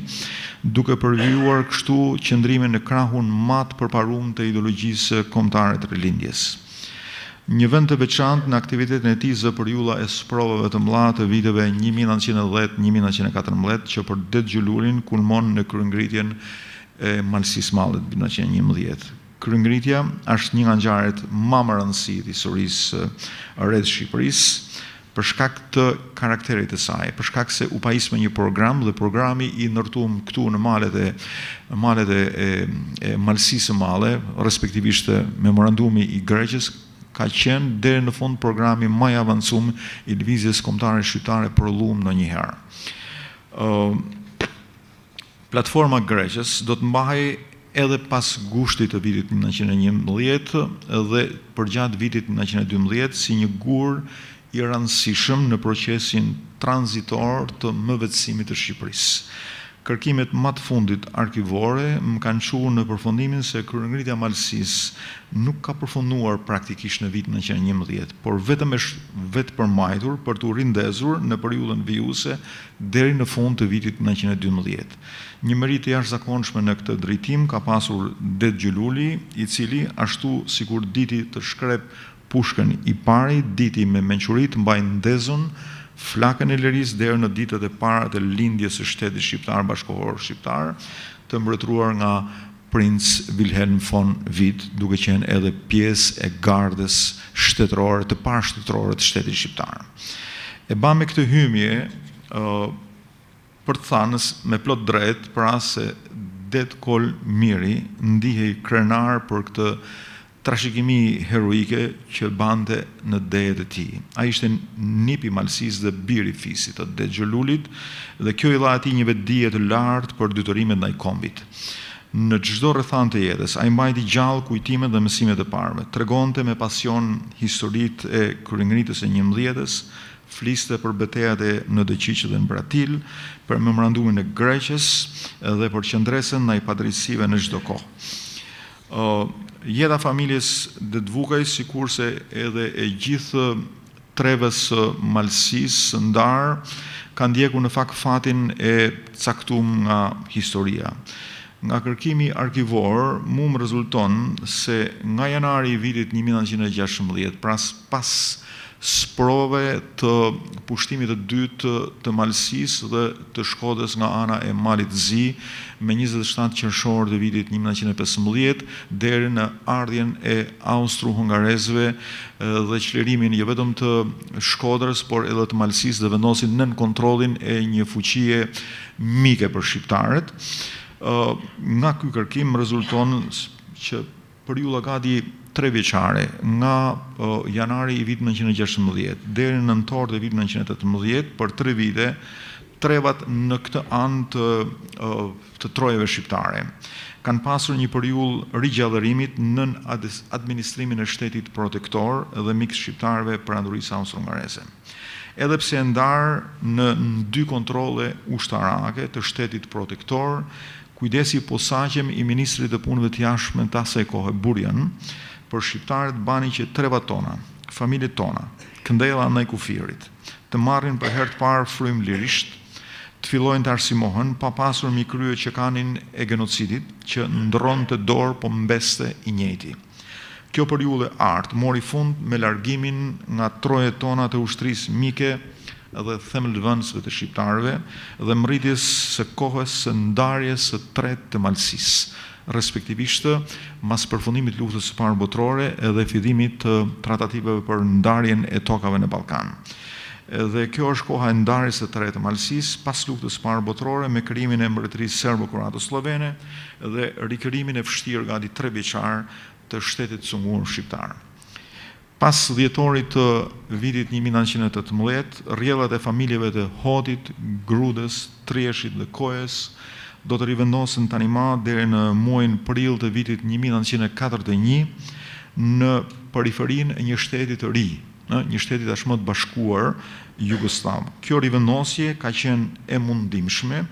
duke përvijuar kështu qëndrimin në krahun ma të përparum të ideologjisë kombëtare të Rilindjes. Një vend të veçantë në aktivitetin e tij zë periudha e sprovave të mëdha të viteve 1910, 1914, që për Dedë Gjo Lulin kulmon në kryengritjen e Malësisë Madhe të vitit 1911. Kryengritja është një nga ngjarjet ma me rëndësi të historisë së re të Shqipërisë, për shkak të karakterit të saj, për shkak se u pajis me një program dhe programi i ndërtum këtu në malet e malet e, e, e Malësisë së Madhe, respektivisht memorandumi i Greqës ka qenë deri në fund programi ma i avancum i lëvizjes kombëtare shqiptare prodhum ndonjëherë. Ë Platforma Greqës do të mbahej edhe pas gushtit të vitit 1911 dhe përgjatë vitit 1912 si një gur i rëndësishëm në procesin tranzitor të mëvetësimit të Shqipërisë. Kërkimet ma të fundit arkivore më kanë çu në përfundimin se kryengritja e Malësisë nuk ka përfunduar praktikisht në vitin 1911, por vetëm është vetëpërmbajtur për t'u rindezur në periudhën vijuese deri në fund të vitit 1912. Një meritë të jashtëzakonshme në këtë drejtim ka pasur Dedë Gjo Luli, i cili, ashtu sikur diti të shkrep pushkën i pari, diti me mençuri të mbajë ndezun flakën e lirisë deri në ditët e para të lindjes së shtetit shqiptar bashkëkohor shqiptar, të mbretëruar nga Princ Wilhelm von Wied, duke qenë edhe pjesë e gardës shtetërore të parë shtetërore të shtetit shqiptar. E bame këtë hymje për të thanë me plot drejt, pra se Dedë Kol Miri ndihej krenar për këtë trashëgimi heroike që bante në dejet e tij. Ai ishte nip i Malësisë dhe bir i fisit të Dedë Gjo Lulit dhe kjo i dha atij një vetëdije të lartë për detyrimet ndaj kombit. Në çdo rrethanë të jetës, ai mbajti gjallë kujtimet dhe mësimet e parëve, tregonte me pasion historitë e kryengritjes së njëmbëdhjetës, fliste për betejat e në Deçiq dhe në Bratil, për memorandumin e Greqës dhe për qëndresën ndaj padrejtësive në çdo kohë. Jeta e familjes Dedvukaj sikurse edhe e gjithë trevës së Malësisë së ndarë ka ndjekur në fakt fatin e caktum nga historia. Nga kërkimi arkivor mu më rezulton se nga janari i vitit 1916, pra pas sprovave të pushtimit të dytë të Malësisë dhe të Shkodrës nga ana e Malit të Zi me 27 qershor të vitit 1915 deri në ardhjen e austro-hungarezëve dhe çlirimin jo vetëm të Shkodrës, por edhe të Malësisë dhe vendosjen nën kontrollin e një fuqie mike për shqiptarët. Nga ky kërkim rezulton që periudha gati trevjeçare, nga janari i vitit 1916 deri në nëntor të vitit 1918, për tre vite, trevat në këtë anë të të trojeve shqiptare kanë pasur një periudhë rigjallërimit nën administrimin e shtetit protektor dhe mik të shqiptarëve Perandorisë Austro-Hungareze. Edhe pse e ndarë në dy kontrolle ushtarake të shtetit protektor, kujdesi i posaçëm i ministrit të Punëve të Jashtme të asaj kohe, Burjan, për shqiptarët bani që trevat tona, familjet tona, këndej e andej kufirit, të marrin për herë të parë frymë lirisht, të fillojnë të arsimohen pa pasur mbi krye çekanin e genocidit që ndërronte dorë po mbeste i njëjti. Kjo periudhë e artë mori fund me largimin nga trojet tona të ushtrisë mike dhe themelvënësve të shqiptarëve dhe mrritjes së kohës së ndarjes së tretë të Malësisë, respektivisht mas përfundimit të Luftës së Parë Botërore dhe fillimit të tratativave për ndarjen e tokave në Ballkan. Dhe kjo është koha e ndarjes së tretë të Malësisë pas Luftës së Parë Botërore me krijimin e Mbretërisë Serbo-Kroato-Sllovene dhe rikrijimin e vështirë gati trevjeçar të shtetit të cunguar shqiptar. Pas dhjetorit të vitit 1918, rrjedhat e familjeve të Hotit, Grudës, Trieshit dhe Kojës do të rivendosen tanimë deri në muajin prill të vitit 1941 në periferinë e një shteti të ri, një shteti tashmë të bashkuar jugosllav. Kjo rivendosje ka qenë e mundimshme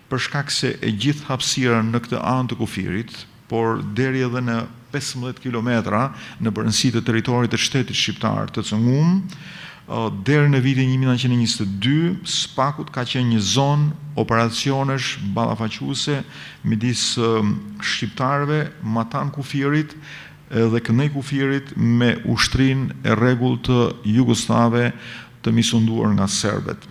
për shkak se e gjithë hapësira në këtë anë të kufirit, por deri edhe në 15 kilometra në brendësi të territorit të shtetit shqiptar të cungum, deri në vitin 1922, së pakut ka qenë një zonë operacionesh ballafaquese midis shqiptarëve matanë kufirit dhe këndej kufirit me ushtrinë e rregullt jugosllave të misunduar nga serbët.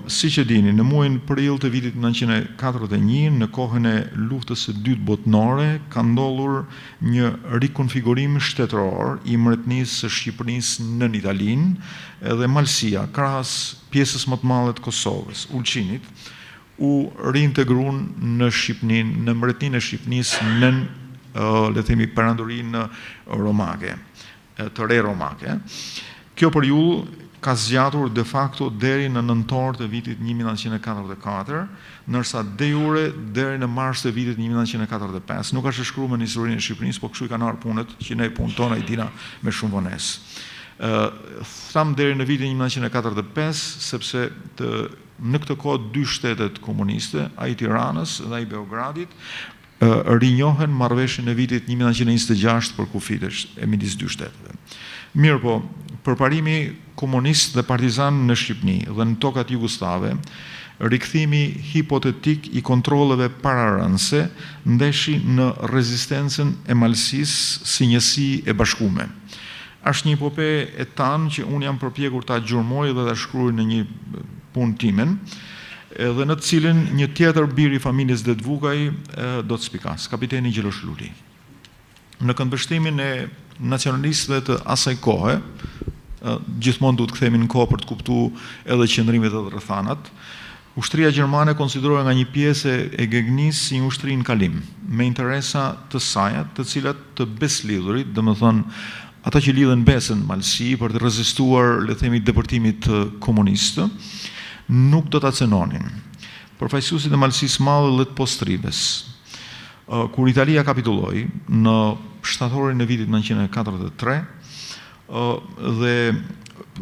Siç e dini, në muajin prill të vitit 1941, në kohën e Luftës së Dytë Botërore, ka ndodhur një rikonfigurim shtetëror i Mbretërisë së Shqipërisë nën Italinë dhe Malësia, krahas pjesës më të madhe të Kosovës, Ulqinit, u riintegruan në Shqipëninë, në Mbretërinë e Shqipërisë nën, le të themi, perandorinë romake, të re romake. Kjo periudhë ka zgjatur de facto deri në nëntor të vitit 1944, ndërsa de jure deri në mars të vitit 1945. Nuk është e shkruar në historinë e Shqipërisë, po kështu i kanë ardhur punët, që ne punët tona i dina me shumë vonesë. Tham deri në vitin 1945, sepse të Në këtë kohë dy shtetet komuniste, ai i Tiranës dhe ai i Beogradit, rinjohen marrëveshjen e vitit 1926 për kufijtë e midis dy shteteve. Mirëpo, përparimi komunist dhe partizan në Shqipni dhe në tokat jugosllave, rikthimi hipotetik i kontrolleve pararënëse ndeshi në rezistencën e Malësisë si njësi e bashkume. Është një epope e tanë që unë jam përpjekur ta gjurmoj dhe ta shkruaj në një punë timen, edhe në të cilin një tjetër bir i familjes Dedvukaj do të spikasë, kapiteni Gjelosh Luli. Në këndvështrimin e nacionalistëve të asaj kohe, gjithmonë duhet të kthehemi në kohë për të kuptuar edhe qëndrimet edhe rrethanat, Ushtria gjermane konsiderohej nga një pjesë e gegnisë si një ushtri në kalim, me interesa të saja, të cilat të beslidhurit, domethënë ata që lidhën besën në Malësi për të rezistuar, le të themi, depërtimit komunist, nuk do ta cenonin. Përfaqësuesit e Malësisë së Madhe dhe të Postribës. Kur Italia kapitulloi në shtatorin e vitit 1943, dhe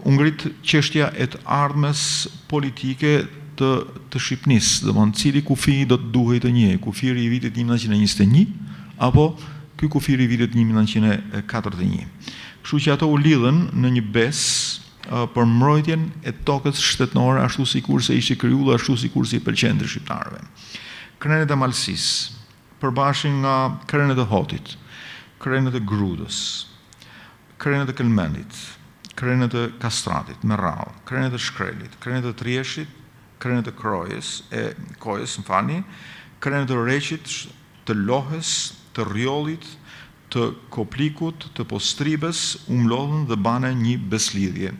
u ngrit çështja e të ardhmes politike të të Shqipnisë, domethënë cili kufi do të duhej të njihej, kufiri i vitit 1921 apo ky kufir i vitit 1941. Kështu që ato u lidhën në një besë për mbrojtjen e tokës shtetnore ashtu sikurse ishte kriju dhe ashtu sikurse i pëlqente shqiptarëve. Krenët e Malësisë përbaheshin nga krenët e Hotit, krenët e Grudës, krenët e Kelmendit, krenët e Kastratit, me radhë, krenët e Shkrelit, krenët e Trieshit, krenët e Krojës, e Kojës, më falni, krenët e Reqit, të Lohës, të Rrjollit, të Koplikut, të Postribës u mblodhën dhe bane një besëlidhje.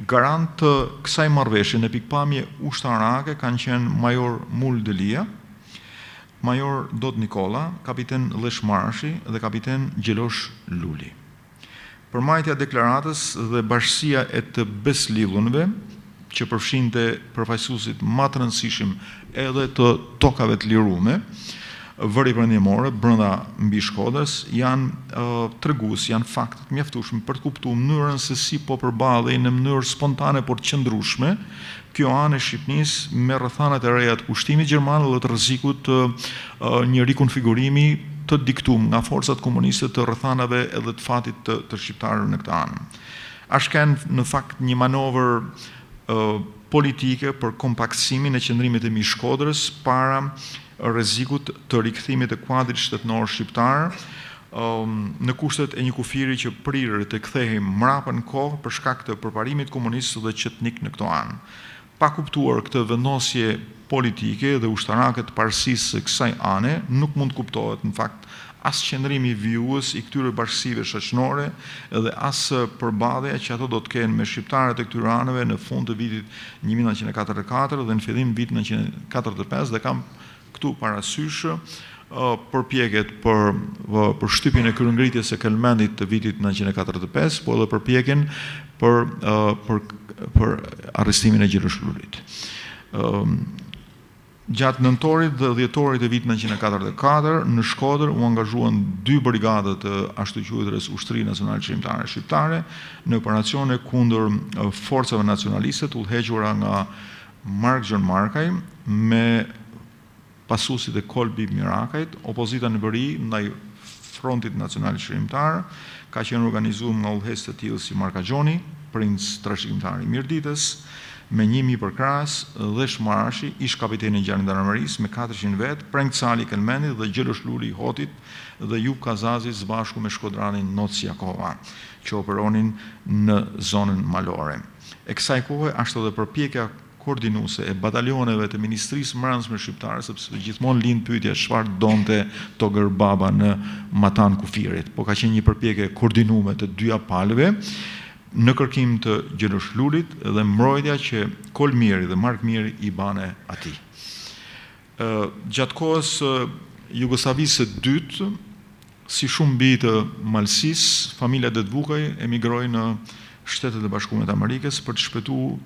Garant të kësaj marrëveshje në pikëpamje ushtarake kanë qenë major Mul Delia, major Dod Nikolla, kapiten Llesh Marashi dhe kapiten Gjelosh Luli. Përmbajtja e deklaratës dhe bashkësia e të besëlidhunve, që përfshinte përfaqësuesit ma të rëndësishëm edhe të tokave të lirume veriperëndimore brenda Mbishkodrës, janë tregues, janë fakte të mjaftueshme për të kuptuar mënyrën se si po përballej në mënyrë spontane por të qëndrueshme kjo anë e Shqipnisë me rrethanat e reja të pushtimit gjerman dhe të rrezikut të një rikonfigurimi të diktum nga forcat komuniste të rrethanave edhe të fatit të, të shqiptarëve në këtë anë. Asht kenë në fakt një manovër politike për kompaktësimin e qëndrimit të Mbi-Shkodrës para rrezikut të rikthimit të kuadrit shtetnor shqiptar në kushtet e një kufiri që prirë të kthehej mbrapa në kohë për shkak të përparimit komunist dhe çetnik në këto anë. Pa kuptuar këtë vendosje politike dhe ushtarake të parësisë së kësaj ane, nuk mund të kuptohet në fakt as qëndrimi vijues i këtyre bashkësive shoqnore dhe as përballja që ato do të kenë me shqiptarët e këtyre anëve në fund të vitit 1944 dhe në fillim të vitit 1945 dhe kam këtu parasysh përpjekjet për për shtypjen e kryengritjes së Kelmendit të vitit 1945, po edhe përpjekjen për për për arrestimin e Gjelosh Lulit. Gjatë nëntorit dhe dhjetorit të vitit 1944, në Shkodër u angazhuan dy brigada të ashtuquajturës Ushtri Nacional Çlirimtare Shqiptare në operacione kundër forcave nacionaliste të udhëhequra nga Mark Gjonmarkaj me pasuesit e Kolë Bibë Mirakajt, opozita në veri ndaj Frontit Nacional Çlirimtar ka qenë organizuar nga udhëheqës të tillë si Marka Gjoni, princ trashëgimtar i Mirditës, me 1000 përkrahës, Llesh Marashi, ish kapiteni i xhandarmërisë me 400 vetë, Preng Cali i Kelmendit dhe Gjelosh Luli i Hotit dhe Jup Kazazi së bashku me shkodranin Noc Jakova, që operonin në zonën malore. E kësaj kohe ashtë edhe përpjekja koordinuese e batalioneve të Ministrisë së Mbrendshme Shqiptare, sepse gjithmonë lind pyetja çfarë donte Toger Baba në matanë kufirit. Po ka qenë një përpjekje e koordinume të dyja palëve në kërkim të Gjelosh Lulit dhe mbrojtja që Kol Miri dhe Mark Miri i bane atij. Gjatë kohës së Jugosllavisë së dytë, si shumë bij të Malësisë, familja Dedvukaj emigroi në Shtetet e Bashkuara të Amerikës për të shpëtuar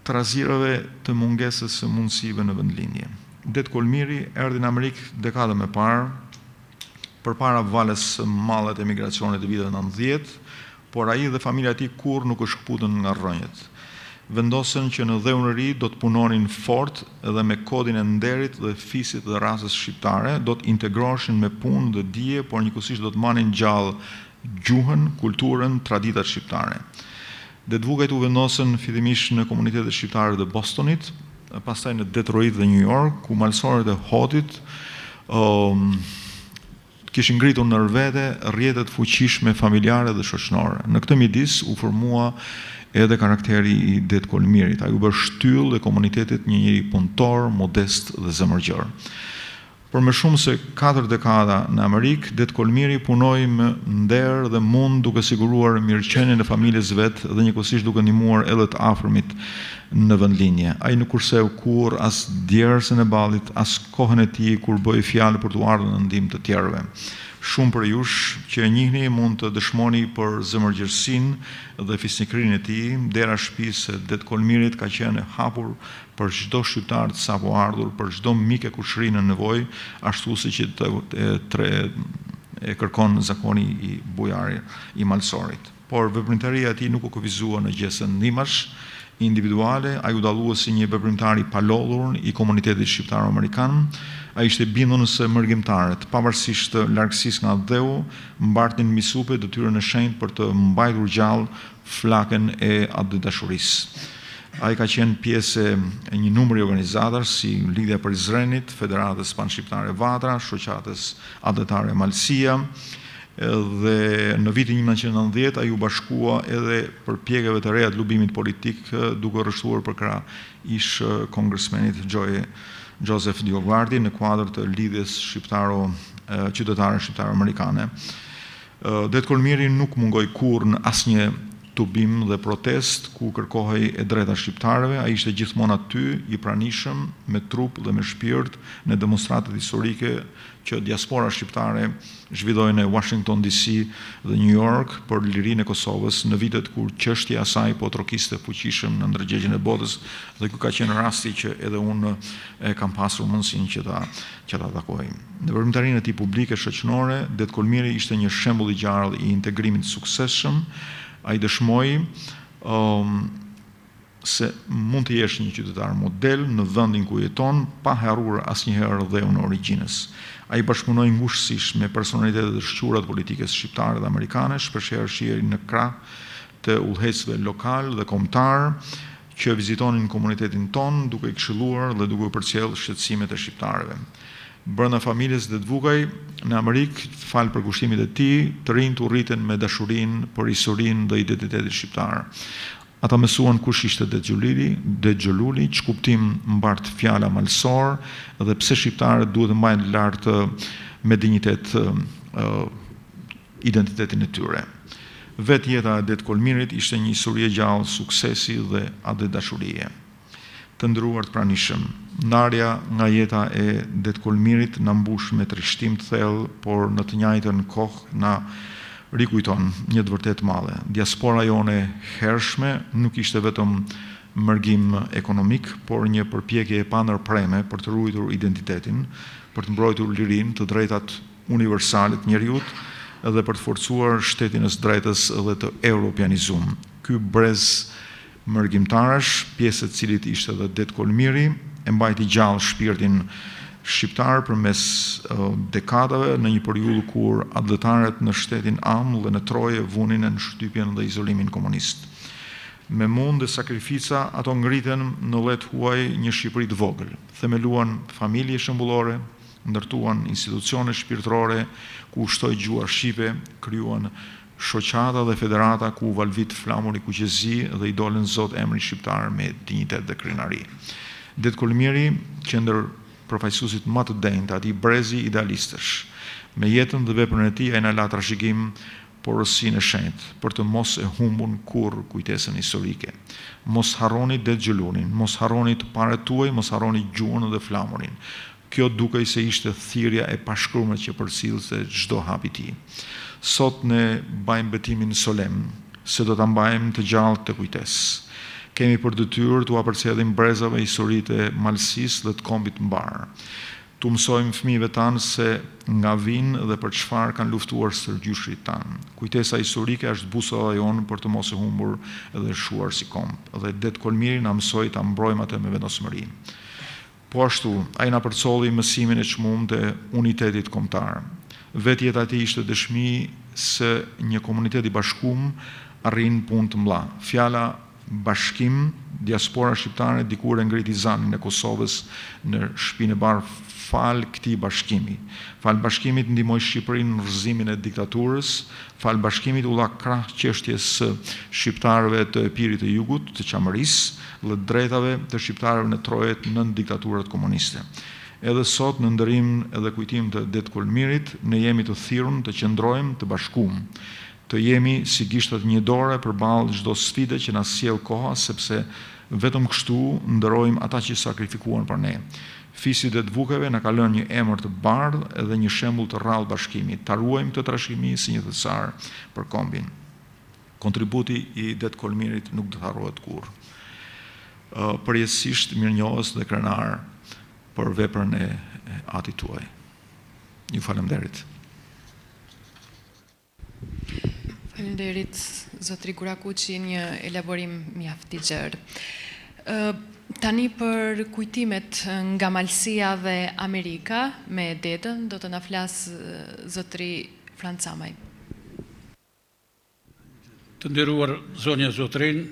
trazirave të mungesës së mundësive në vendlindje. Dedë Kol Miri erdhi në Amerikë dekada më parë, përpara valës së madhe të emigracionit të viteve 90, Por ai dhe familja e tij kurrë nuk u shkëputën nga rrënjët. Vendosën që në dheun e ri do të punonin fort dhe me kodin e nderit dhe fisit dhe racës shqiptare, do të integroheshin me punë dhe dije, por njëkohësisht do të mbanin gjallë gjuhën, kulturën, traditat shqiptare. Dedvukajt u vendosën fillimisht në komunitetet shqiptare të Bostonit, pastaj në Detroit dhe New York, ku malësorët e Hotit kishin ngritur ndër vete rrjete të fuqishme familjare dhe shoqënore. Në këtë mjedis u formua edhe karakteri i Dedë Kol Mirit. Ai u bë shtyllë e komunitetit, një njeri punëtor, modest dhe zemërgjerë. Për më shumë se katër dekada në Amerikë, Dedë Kol Miri punoi me nder dhe mund duke siguruar mirëqenien e familjes vet dhe njëkohësisht duke ndihmuar edhe të afërmit në vendlindje. Ai nuk kurseu kurrë as djersën e ballit, as kohën e tij kur bëhej fjalë për t'u ardhur në ndihmë të tjerëve. Shumë prej jush që e njihni mund të dëshmoni për zemërgjerësinë dhe fisnikërinë e tij, dera e shtëpisë së Dedë Kol Mirit ka qenë e hapur për çdo shqiptar të sapoardhur, për çdo mik e kushëri në nevojë, ashtu siç e kërkon zakoni i bujar i malësorit. Por veprimtaria e tij nuk u kufizua në gjeste ndihmash. individuale, ai u dallua si një veprimtar i palodhur i komunitetit shqiptaro-amerikan. Ai ishte i bindun se mërgimtarët, pavarësisht largësisë nga atdheu, mbartnin mbi supe detyrën e shenjtë për të mbajtur gjallë flakën e atdhedashurisë. Ai ka qenë pjesë e një numri organizatash si Lidhja e Prizrenit, Federatës Panshqiptare Vatra, Shoqatës Atdhetare Malësia dhe në vitin 1990 ai u bashkua edhe përpjekjeve të reja të lobimit politik duke u rreshtuar përkrah ish kongresmenit Joe Joseph DioGuardi në kuadër të Lidhjes Shqiptaro Qytetare Shqiptaro-Amerikane. Dedë Kol Miri nuk mungoi kurrë në asnjë tubim dhe protestë ku kërkohej e drejta e shqiptarëve, ai ishte gjithmonë aty, i pranishëm, me trup dhe me shpirt, në demonstratat historike që diaspora shqiptare zhvilloi në Washington DC dhe New York për lirinë e Kosovës në vitet kur çështja e saj po trokiste fuqishëm në ndërgjegjen e botës dhe ky ka qenë rasti që edhe unë e kam pasur mundësinë që ta që ta takoj. Në veprimtarinë e tij publike shoqënore, Dedë Kol Miri ishte një shembull i gjallë i integrimit të suksesshëm. Ai dëshmoi se mund të jesh një qytetar model në vendin ku jeton, pa harruar asnjëherë dheun e origjinës. Ai bashkëpunoi ngushtësisht me personalitete të shquara të politikës shqiptare dhe amerikane, shpeshherë shihej në krah të udhëheqësve lokalë dhe kombëtarë, që vizitonin komunitetin tonë duke i këshilluar dhe duke u përcjellë shqetësimet e shqiptarëve. Brenda familjes Dedvukaj në Amerikë, falë përkushtimit të tij, të rinjtë u rritën me dashurinë për historinë dhe identitetin shqiptar. Ata mësuan kush ishte Dedë Gjo Luli, Dedë Gjo Luli, ç'kuptim mbart fjala malësor dhe pse shqiptarët duhet të mbajnë lart me dinjitet identitetin e tyre. Vetë jeta e Dedë Kol Mirit ishte një histori e gjallë suksesi dhe atdhedashurie. Të nderuar të pranishëm, ndarja nga jeta e Dedë Kol Mirit na mbush me trishtim të thellë, por në të njajtën kohë na rikujton një të vërtetë të madhe. Diaspora jonë e hershme nuk ishte vetëm mërgim ekonomik, por një përpjekje e pandërpreme për të ruajtur identitetin, për të mbrojtur lirinë, të drejtat universale të njeriut dhe për të forcuar shtetin e së drejtës dhe të europianizum. Ky brez mërgimtarësh, pjesë e të cilit ishte edhe Dedë Kol Miri, e mbajti gjallë shpirtin shqiptar përmes dekadave në një periudhë kur atdhetarët në shtetin amë dhe në troje vunin nën shtypjen dhe izolimin komunist. Me mund dhe sakrifica ato ngritën në dhe të huaj një Shqipëri të vogël, themeluan familje shembullore, ndërtuan institucione shpirtërore ku ushtoi gjuha shqipe, krijuan shoqata dhe federata ku u valvit flamuri kuqezi dhe i dolën zot emrit shqiptar me dinjitet dhe krenari. Dedë Kol Miri qe ndër përfaqësuesit ma të denjë të atij brezi idealistësh. Me jetën dhe veprën e tij ai na la trashëgim porosinë e shenjtë, për të mos e humbun kurrë kujtesën historike. Mos harroni Dedë Gjo Lulin, mos harroni të parët tuaj, mos harroni gjuhën dhe flamurin. Kjo dukej se ishte thirrja e pashkrume që përcillte çdo hap i tij. Sot ne bajmë betimin solemn se do ta mbajmë të gjallë këtë kujtesë. Kemi për detyrë t'ua përcjellim brezave historitë e Malësisë dhe të kombit mbarë. T'u mësojmë fëmijëve tanë se nga vijnë dhe për çfarë kanë luftuar stërgjyshërit tanë. Kujtesa historike është busulla jonë për të mos e humbur dhe shuar si komb. Dhe Dedë Kol Miri na mësoi ta mbrojmë atë me vendosmëri. Po ashtu, ai na përcolli mësimin e çmuar të unitetit kombëtar. Vetë jeta e tij ishte dëshmi se një komunitet i bashkum arrin punë të mëdha. Fjala bashkim, diaspora shqiptare dikur e ngriti zanin e Kosovës në Shpinë e Bardhë falë këtij bashkimi. Falë bashkimit ndihmoi Shqipërinë në rrëzimin e diktaturës, falë bashkimit u dha krah çështjes së shqiptarëve të Epirit të Jugut, të Çamërisë, dhe të drejtave të shqiptarëve në trojet nën diktaturat komuniste. Edhe sot në nderim edhe kujtim të Dedë Kol Mirit, ne jemi të thirrun të qëndrojmë të bashkum, të jemi si gishtat e një dore përballë çdo sfide që na sjell koha sepse vetëm kështu nderojmë ata që sakrifikuan për ne. Fisi i Dedvukajve na ka lënë një emër të bardhë dhe një shembull të rrallë bashkimi. Ta ruajmë këtë trashëgimi si një thesar për kombin. Kontributi i Dedë Kol Mirit nuk do të harrohet kurrë. Përjetësisht mirënjohës dhe krenar për veprën e atit tuaj. Ju faleminderit. Faleminderit zotri Gurakuqi, një elaborim mjaft i gjerë. Tani për kujtimet nga Malësia dhe Amerika me Dedën do të na flasë zotri Fran Camaj. Të nderuar zonja e zotërinj,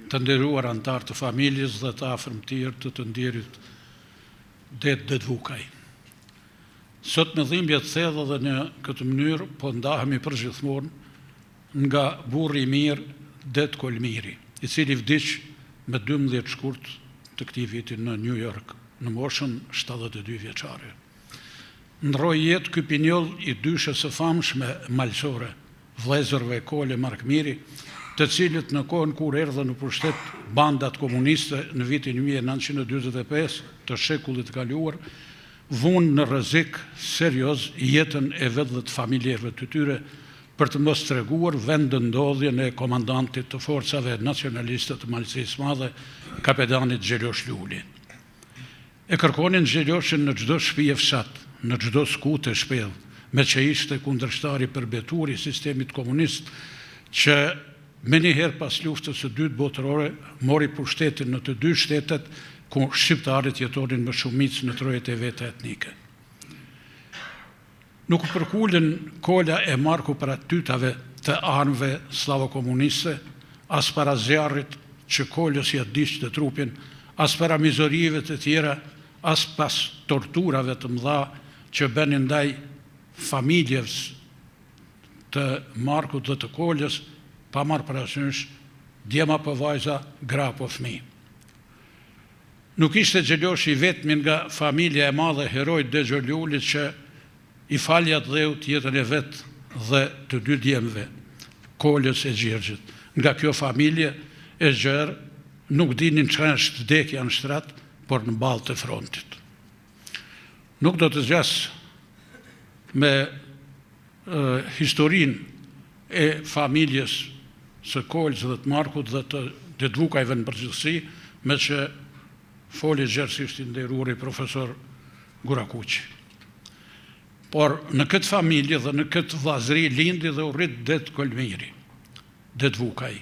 të nderuar anëtarë të familjes dhe të afërm tjerë të të ndjerit Dedë Dedvukaj. Sot me dhimbje të thellë dhe në këtë mënyrë po ndahemi përgjithmonë nga burri i mirë Dedë Kolë Miri, i cili vdiq me 12 shkurt të këtij viti në New York, në moshën 72 vjeçare. Ndërroi jetë ky pinjoll i dyshes së famshme malësore, vëllezërve Kolë e Mark Miri, të cilët në kohën kur erdhën në pushtet bandat komuniste në vitin 1945 të shekullit të kaluar, vunë në rrezik serioz jetën e vet dhe të familjarëve të tyre për të mos treguar vendndodhjen e komandantit të forcave nacionaliste të Malësisë së Madhe, kapedanit Gjelosh Luli. E kërkonin Gjeloshin në çdo shpi e fshat, në çdo skutë e shpellë, meqë ishte kundërshtar i përbetuar i sistemit komunist, që menjëherë pas Luftës së Dytë Botërore mori pushtetin në të dy shtetet ku shqiptarët jetonin me shumicë në trojet e veta etnike. Nuk u përkulën Kola e Marku para tytave të armëve sllavokomuniste, as para zjarrit që Kolës ia digjte trupin, as para mizorive të tjera, as pas torturave të mëdha që bënin ndaj familjes të Markut dhe të Kolës, pa marrë parasysh djem apo vajza, gra apo fëmijë. Nuk ishte Gjeloshi i vetmi nga familja e madhe e heroit Dedë Gjo Lulit që i fali atdheut jetën e vet dhe të dy djemve, Kolës e Gjergjit. Nga kjo familje e gjerë nuk dinin çka është vdekja në shtrat, por në ballë të frontit. Nuk do të zgjas me historinë e familjes së Kolës dhe të Markut dhe të Dedvukajve në përgjithësi, meqë foli gjerësisht i nderuari profesor Gurakuqi. Por në këtë familje dhe në këtë vllazëri lindi dhe u rrit Dedë Kolë Miri. Dedvukaj.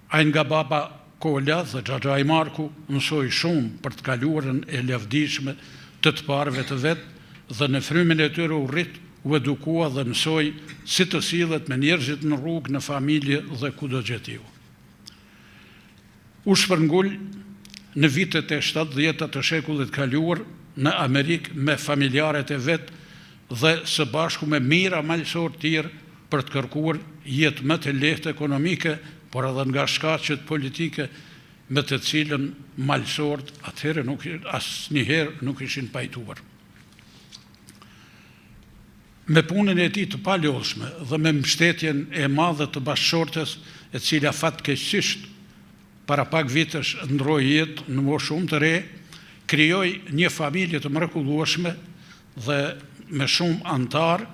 Ai nga baba Kola dhe xhaxhai Marku mësoi shumë për të kaluarën e lavdishme të të parëve të vet dhe në frymën e tyre u rrit, u edukua dhe mësoi si të sillet me njerëzit në rrugë, në familje dhe kudo gjetiu. U shpërngul në vitet e shtatëdhjeta të shekullit kaluar në Amerikë me familjarët e vet dhe së bashku me mijëra malësorë tjerë për të kërkuar jetë më të lehtë ekonomike, por edhe nga shkaqet politike me të cilën malësorët atëherë nuk asnjëherë nuk ishin pajtuar. Me punën e tij të palodhshme dhe me mbështetjen e madhe të bashkëshortes, e cila fatkeqësisht para pak vitesh ndërroi jetë në moshë shumë të re, krijoi një familje të mrekullueshme dhe me shumë anëtarë,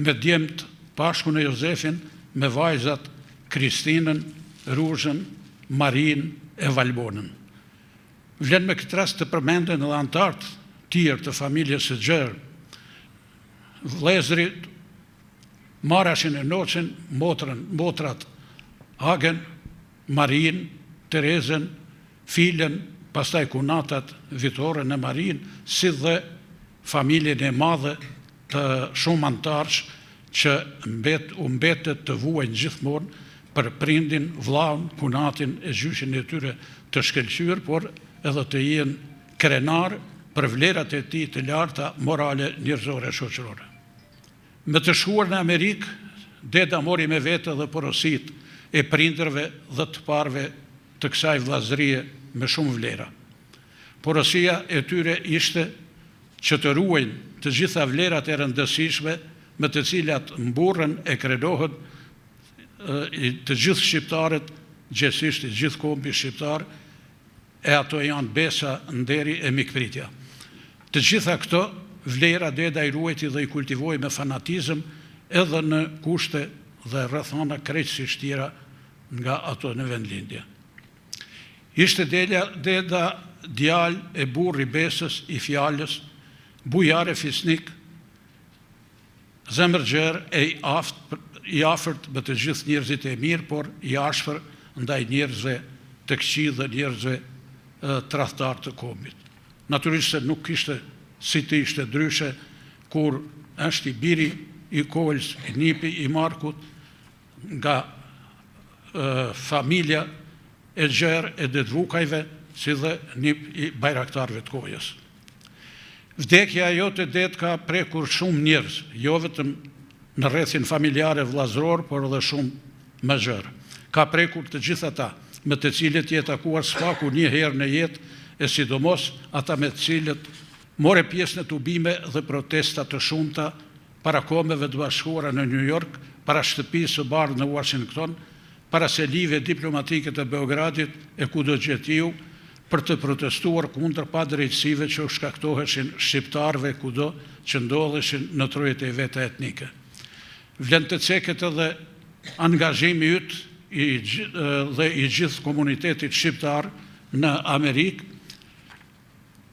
me djemtë Pashkun e Jozefin, me vajzat Kristinën, Ruzhën, Marinë e Valbonën. Vlen me këtë rast të përmenden edhe anëtarët tjerë të familjes së gjerë, vëllezërit Marashin e Nocin, motrën, motrat Agen, Marinë, Terezën, Filën, pastaj kunatat Vitoren e Marinë, si dhe familjen e madhe të shumë anëtarësh që mbet, u mbetet të vuajnë gjithmonë për prindin, vllaun, kunatin e gjyshin e tyre të shkëlqyer, por edhe të jenë krenarë për vlerat e tij të larta morale, njerëzore e shoqërore. Me të shkuar në Amerikë, Deda mori me vete dhe porositë e prindërve dhe të parëve të kësaj vëllazërie me shumë vlera. Porosia e tyre ishte që të ruajnë të gjitha vlerat e rëndësishme me të cilat mburren e krenohen të gjithë shqiptarët, gjegjësisht i gjithë kombi shqiptar, e ato janë besa, nderi e mikpritja. Të gjitha këto vlera Deda i ruajti dhe i kultivoi me fanatizëm edhe në kushte dhe rrethana krejtësisht tjera nga ato në vendlindje. Ishte Deda, Deda djalë e burrë i besës, i fjalës, bujar e fisnik. Zemërgjerë e i aftë, i afërt me të gjithë njerëzit e mirë, por i ashpër ndaj njerëzve të këqij dhe njerëzve tradhtarë të kombit. Natyrisht se nuk kishte si të ishte ndryshe kur është i biri i Kolës, i nipi i Markut, nga familja e gjerë e Dedvukajve, si dhe nip i bajraktarëve të Kojës. Vdekja jote Dedë ka prekur shumë njerëz, jo vetëm në rrethin familjar e vëllazëror, por edhe shumë më gjerë. Ka prekur të gjithë ata, me të cilët je takuar së paku një herë në jetë e sidomos ata me të cilët more pjesë në tubime dhe protesta të shumta para Kombeve të Bashkuara në Nju Jork, para Shtëpisë së Bardhë në Uashington, para selive diplomatike të Beogradit e kudo gjetiu, për të protestuar kundër padrejtësive që u shkaktoheshin shqiptarëve kudo që ndodheshin në trojet e veta etnike. Vlen të ceket edhe angazhimi yt i dhe i gjithë komunitetit shqiptar në Amerikë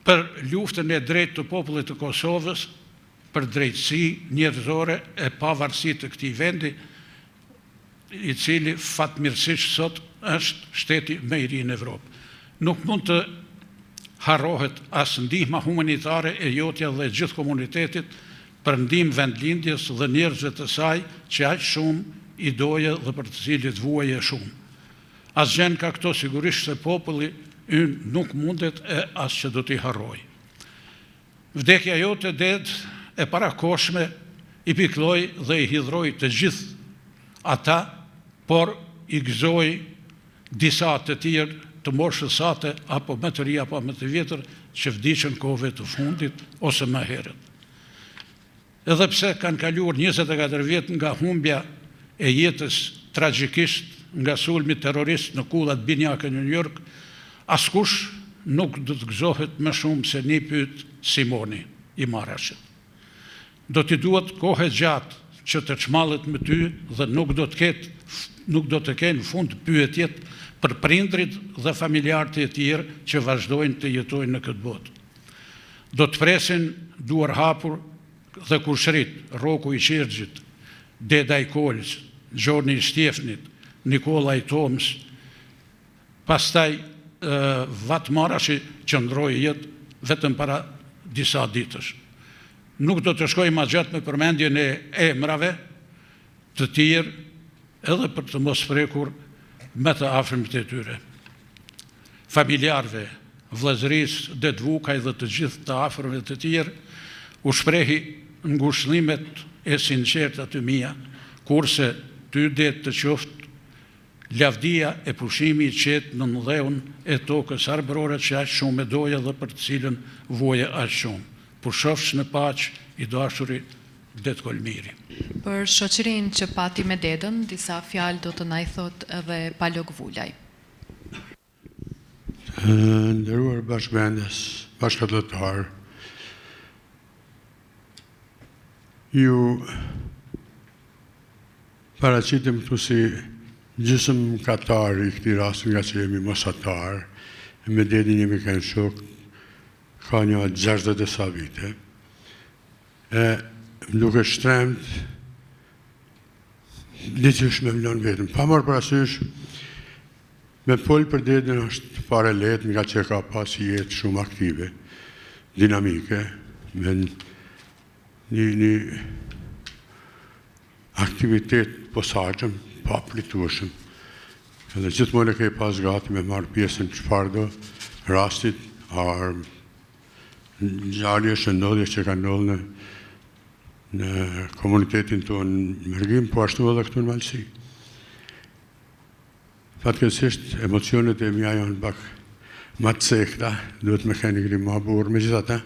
për luftën e drejtë të popullit të Kosovës, për drejtësi njerëzore e pavarësi të këtij vendi, i cili fatmirësisht sot është shteti më i ri në Evropë. Nuk mund të harrohet as ndihma humanitare e jotja dhe e gjithë komunitetit për ndihmë vendlindjes dhe njerëzve të saj që aq shumë i doje dhe për të cilët vuaje shumë. Asgjë nga këto sigurisht se populli ynë nuk mundet e as që do t'i harrojë. Vdekja jote Dedë e parakohshme i pikëlloi dhe i hidhëroi të gjithë ata, por i gëzoi disa të tjerë të moshës sate apo më të ri apo më të vjetër që vdiqën kohëve të fundit ose më herët. Edhe pse kanë kaluar 24 vjet nga humbja e jetës tragjikisht nga sulmi terrorist në kullat binjake në New York, askush nuk do të gëzohet më shumë se nipi yt Simoni i Marashit. Do t'i duhet kohë e gjatë që të çmallet me ty dhe nuk do të ketë nuk do të kenë fund pyetjet për prindërit dhe familjarët e tjerë që vazhdojnë të jetojnë në këtë botë. Do të presin duarhapur dhe kushërit, Rroku i Qergjit, Deda i Kolës, Gjoni i Shtjefnit, Nikolla i Tomës, pastaj Vat Marashi që ndërroi jetë vetëm para disa ditësh. Nuk do të shkoj ma gjatë me përmendjen e emrave të tjerë edhe për të mos prekur më të afërmit e tyre. Familjarëve, vëllezërisë Dedvukaj dhe të gjithë të afërmve të tjerë, u shprehi ngushëllimet e sinqerta të mia, kurse ty Dedë të qoftë lavdia e pushimi i qetë nën dheun e tokës arbërore që aq shumë e doje dhe për të cilën vuaje aq shumë. Pushofsh në paqë i dashuri Dedë Kolë Miri. Për shoqërinë që pati me Dedën, disa fjalë do të na i thotë edhe Palok Vulaj. Të nderuar bashkëvendas, bashkatdhetarë, ju paraqitem këtu si gjysmëmkatar i këtij rasti ngaqë jemi mosatar, me Dedin jemi kënë shokë, ka nja 60 e sa vite. E më duket shtremt diqysh me më lënë vetëm. Pa marrë parasysh, me fol për Dedën është fare lehtë ngaqë e ka pas jetë shumë aktive, dinamike, me një, një aktivitet posaçëm, papritueshëm. Edhe gjithmonë e ke pas gati me marrë pjesë në çfarëdo rastit, armë, ngjarjesh e ndodhjesh që kanë ndodhur në në komunitetin tonë në mërgim, po ashtu edhe këtu në Malësi. Fatkeqësisht, emocionet e mia janë pak ma të cekta, duhet me qenë një ma burrë, megjithatë,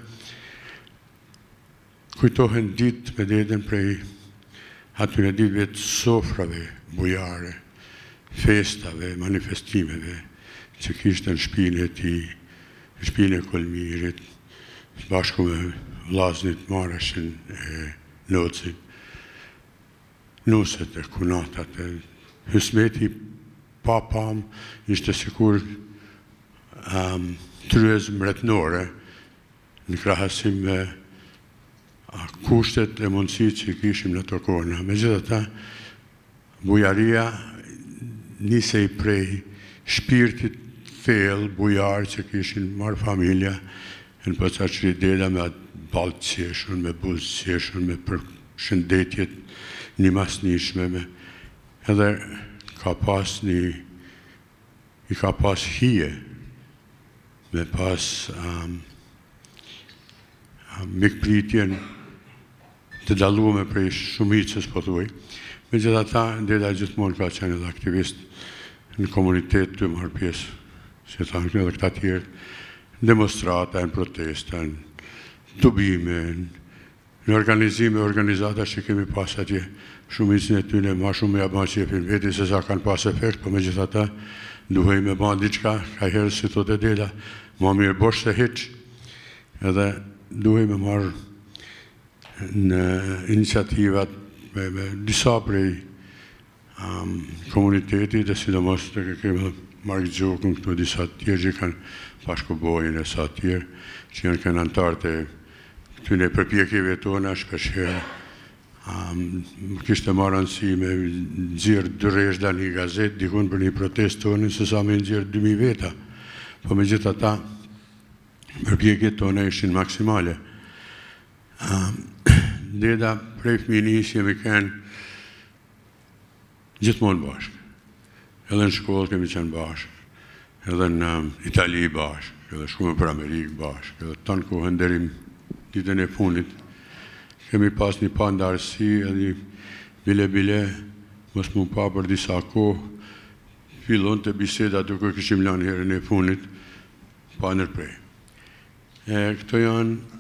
Kujtohen ditë me Dedën prej atyre ditëve të sofrave bujare, festave, manifestimeve që kishte në shpinë e tij, në shpinë e Kolmirit, së bashku me vllaznit Marashin e Nocin, nuset e kunatat e hysmeti i papamë ishte sikur tryezë mbretnore Në krahasim me Kushtet e mundësitë që kishim në ato kohë. Megjithatë, bujaria nisej prej shpirtit të thellë bujar që kishin marrë familja e në posaçërisht deda me atë ballë të qeshur, me buzë të qeshur, me përshëndetjet e njëmasnishme, me edhe ka pas një i ka pas hije me pas mikpritjen të dallume prej shumicës pothuaj. Megjithatë, deda gjithmonë ka qenë edhe aktivist në komunitet tu marrë pjesë, si thanë edhe këta tjerë, në demonstrata, në protesta, në tubime, në organizime, organizata që kemi pas atje, shumicën e tyne ma shumë me ja ba qefin vetit se sa kanë pas efekt, po megjithatë duhej me ba diçka, kajherë si thotë deda, ma mirë bosh se hiç, edhe duhej me marrë në iniciativat me, me disa prej komunitetit e sidomos tek e kemi edhe Mark Gjokën këtu disa të tjerë që kanë Pashko Bojën e sa të tjerë që janë kanë anëtarë të këtyne përpjekjeve tona shpeshherë më kishte ma rëndësi me nxjerr dy rreshta një gazetë dikun për një protestë tonë se sa me nxjerr 2000 veta. Po megjithatë përpjekjet tona ishin maksimale. Deda prej fëminisë jemi kenë Gjithmonë bashkë. Edhe në shkollë kemi qenë bashkë, edhe në Itali bashkë, edhe shkume për Amerikë bashkë, edhe tanë kohën deri ditën e fundit. Kemi pas një pandarësi edhe një bile bile, mos m'u pa për disa kohë, fillonte biseda duke kishim lanë herën e fundit, pa ndërpre. E këto janë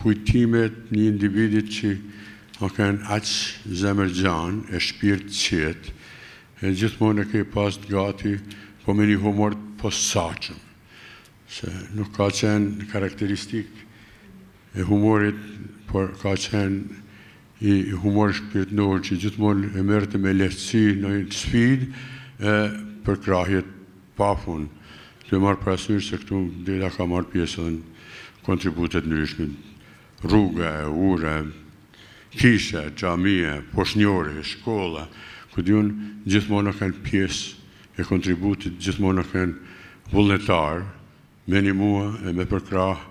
kujtimet një individit që ka qenë aq zemërgjanë e shpirt qetë, e gjithmonë e ke pas gati, po me një humor të posaçëm, se nuk ka qenë karakteristikë e humorit, por ka qenë i humor shpirtnor që gjithmonë e merrte me lehtësi në një sfidë e përkrahje pafund. Duke marrë parasysh se këtu deda ka marrë pjesë edhe në kontribute të ndryshme, rruga, ura, kisha, xhamia, foshnjore, shkolla, ku di unë, gjithmonë ka qenë pjesë e kontributit, gjithmonë ka qenë vullnetar, me ndihmua e me përkrah,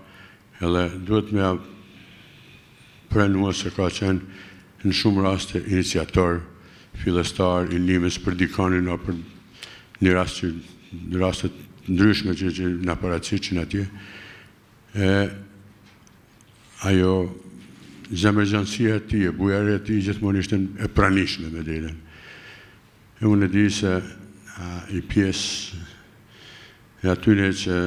edhe duhet me pranua se ka qenë në shumë raste iniciator, fillestar i ndihmës për dikanin apo për një rast që në raste të ndryshme që, që na paraqiteshin atje. E ajo zemërgjanësia e tij, e bujaria e tij gjithmonë ishte e pranishme me dedën. E unë e di se a, i pjesë e atyne që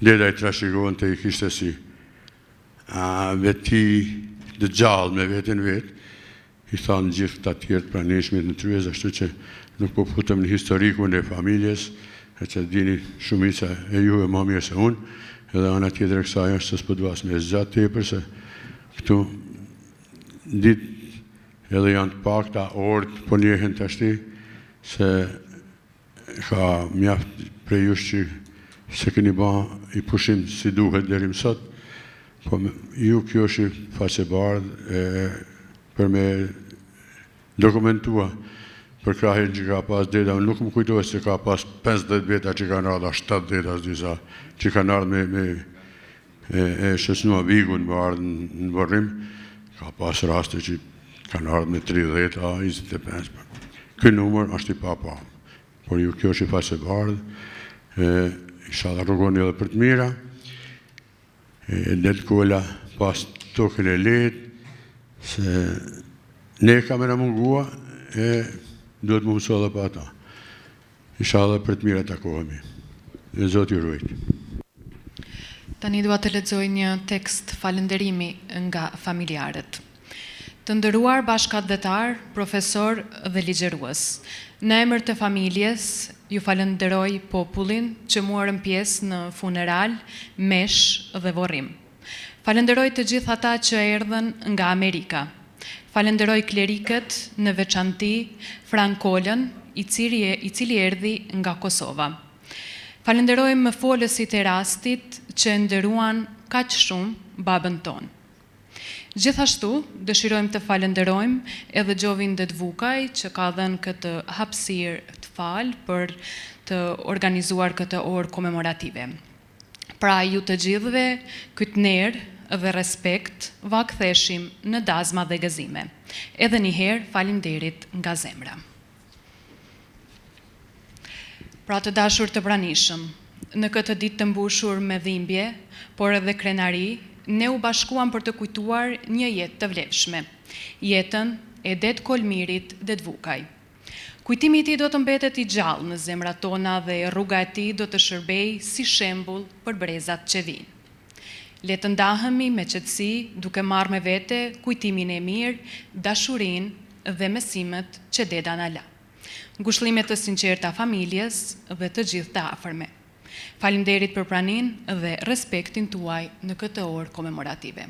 deda i trashëgonte i kishte si a, veti të gjallë me veten vetë, i thanë gjithë këta tjerë të pranishmit në tryezë, ashtu që nuk po futem në historikun e familjes, e që dini shumica e juve ma mirë se unë, edhe ana tjetër e kësaj është se s'po dua as me zgjat tepër, se këtu ditë edhe janë të pakta, orët po njehen tashti, se Ka mjaft prej jush që s'e keni ba i pushim si duhet deri më sot, po ju kjo është faqebardhë e për me dokumentua përkrahjen që ka pas deda, unë nuk më kujtohet se ka pas 50 veta që kanë ardhë, a 70 as disa, që kanë ardhë me, me e, e shoqnua Vigun me ardhë në vorrim, ka pas raste që kanë ardhë me 30 a 25. Po. Ky numër është i papa, por ju kjo është i faqebardhë, e, inshallah rrugoni edhe për të mira, e, Dedë Kola pastë tokën e lehtë, se ne ka me na mungua, e duhet me mësu edhe pa ata. Ishalla për të mira takohemi. E Zoti ju ruajt. Tani dua të lexoj një tekst falënderimi nga familjarët. Të nderuar bashkatdhetarë, profesorë dhe ligjërues. Në emër të familjes, ju falënderoj popullin që muarën pjesë në funeral, meshë dhe vorrim. Falënderoj të gjithë ata që erdhën nga Amerika. Falënderoj klerikët, në veçanti Fran Kolën, i cili i cili erdhi nga Kosova. Falënderojmë folësit e rastit që e nderuan kaq shumë babën tonë. Gjithashtu, dëshirojmë të falënderojmë edhe Xhovin Dedvukaj që ka dhënë këtë hapësirë të falë për të organizuar këtë orë komemorative. Pra ju të gjithëve, këtë nder dhe respekt va ktheshim në dazma dhe gëzime. Edhe një herë faleminderit nga zemra. Pra të dashur të pranishëm, në këtë ditë të mbushur me dhimbje, por edhe krenari, ne u bashkuam për të kujtuar një jetë të vlefshme, jetën e Dedë Kol Mirit Dedvukaj. Kujtimi i tij do të mbetet i gjallë në zemrat tona dhe rruga e tij do të shërbejë si shembull për brezat që vijnë. Le të ndahemi me qetësi duke marrë me vete kujtimin e mirë, dashurinë dhe mësimet që deda na la. Ngushëllime të sinqerta familjes dhe të gjithë të afërme. Faleminderit për praninë dhe respektin tuaj në këtë orë komemorative.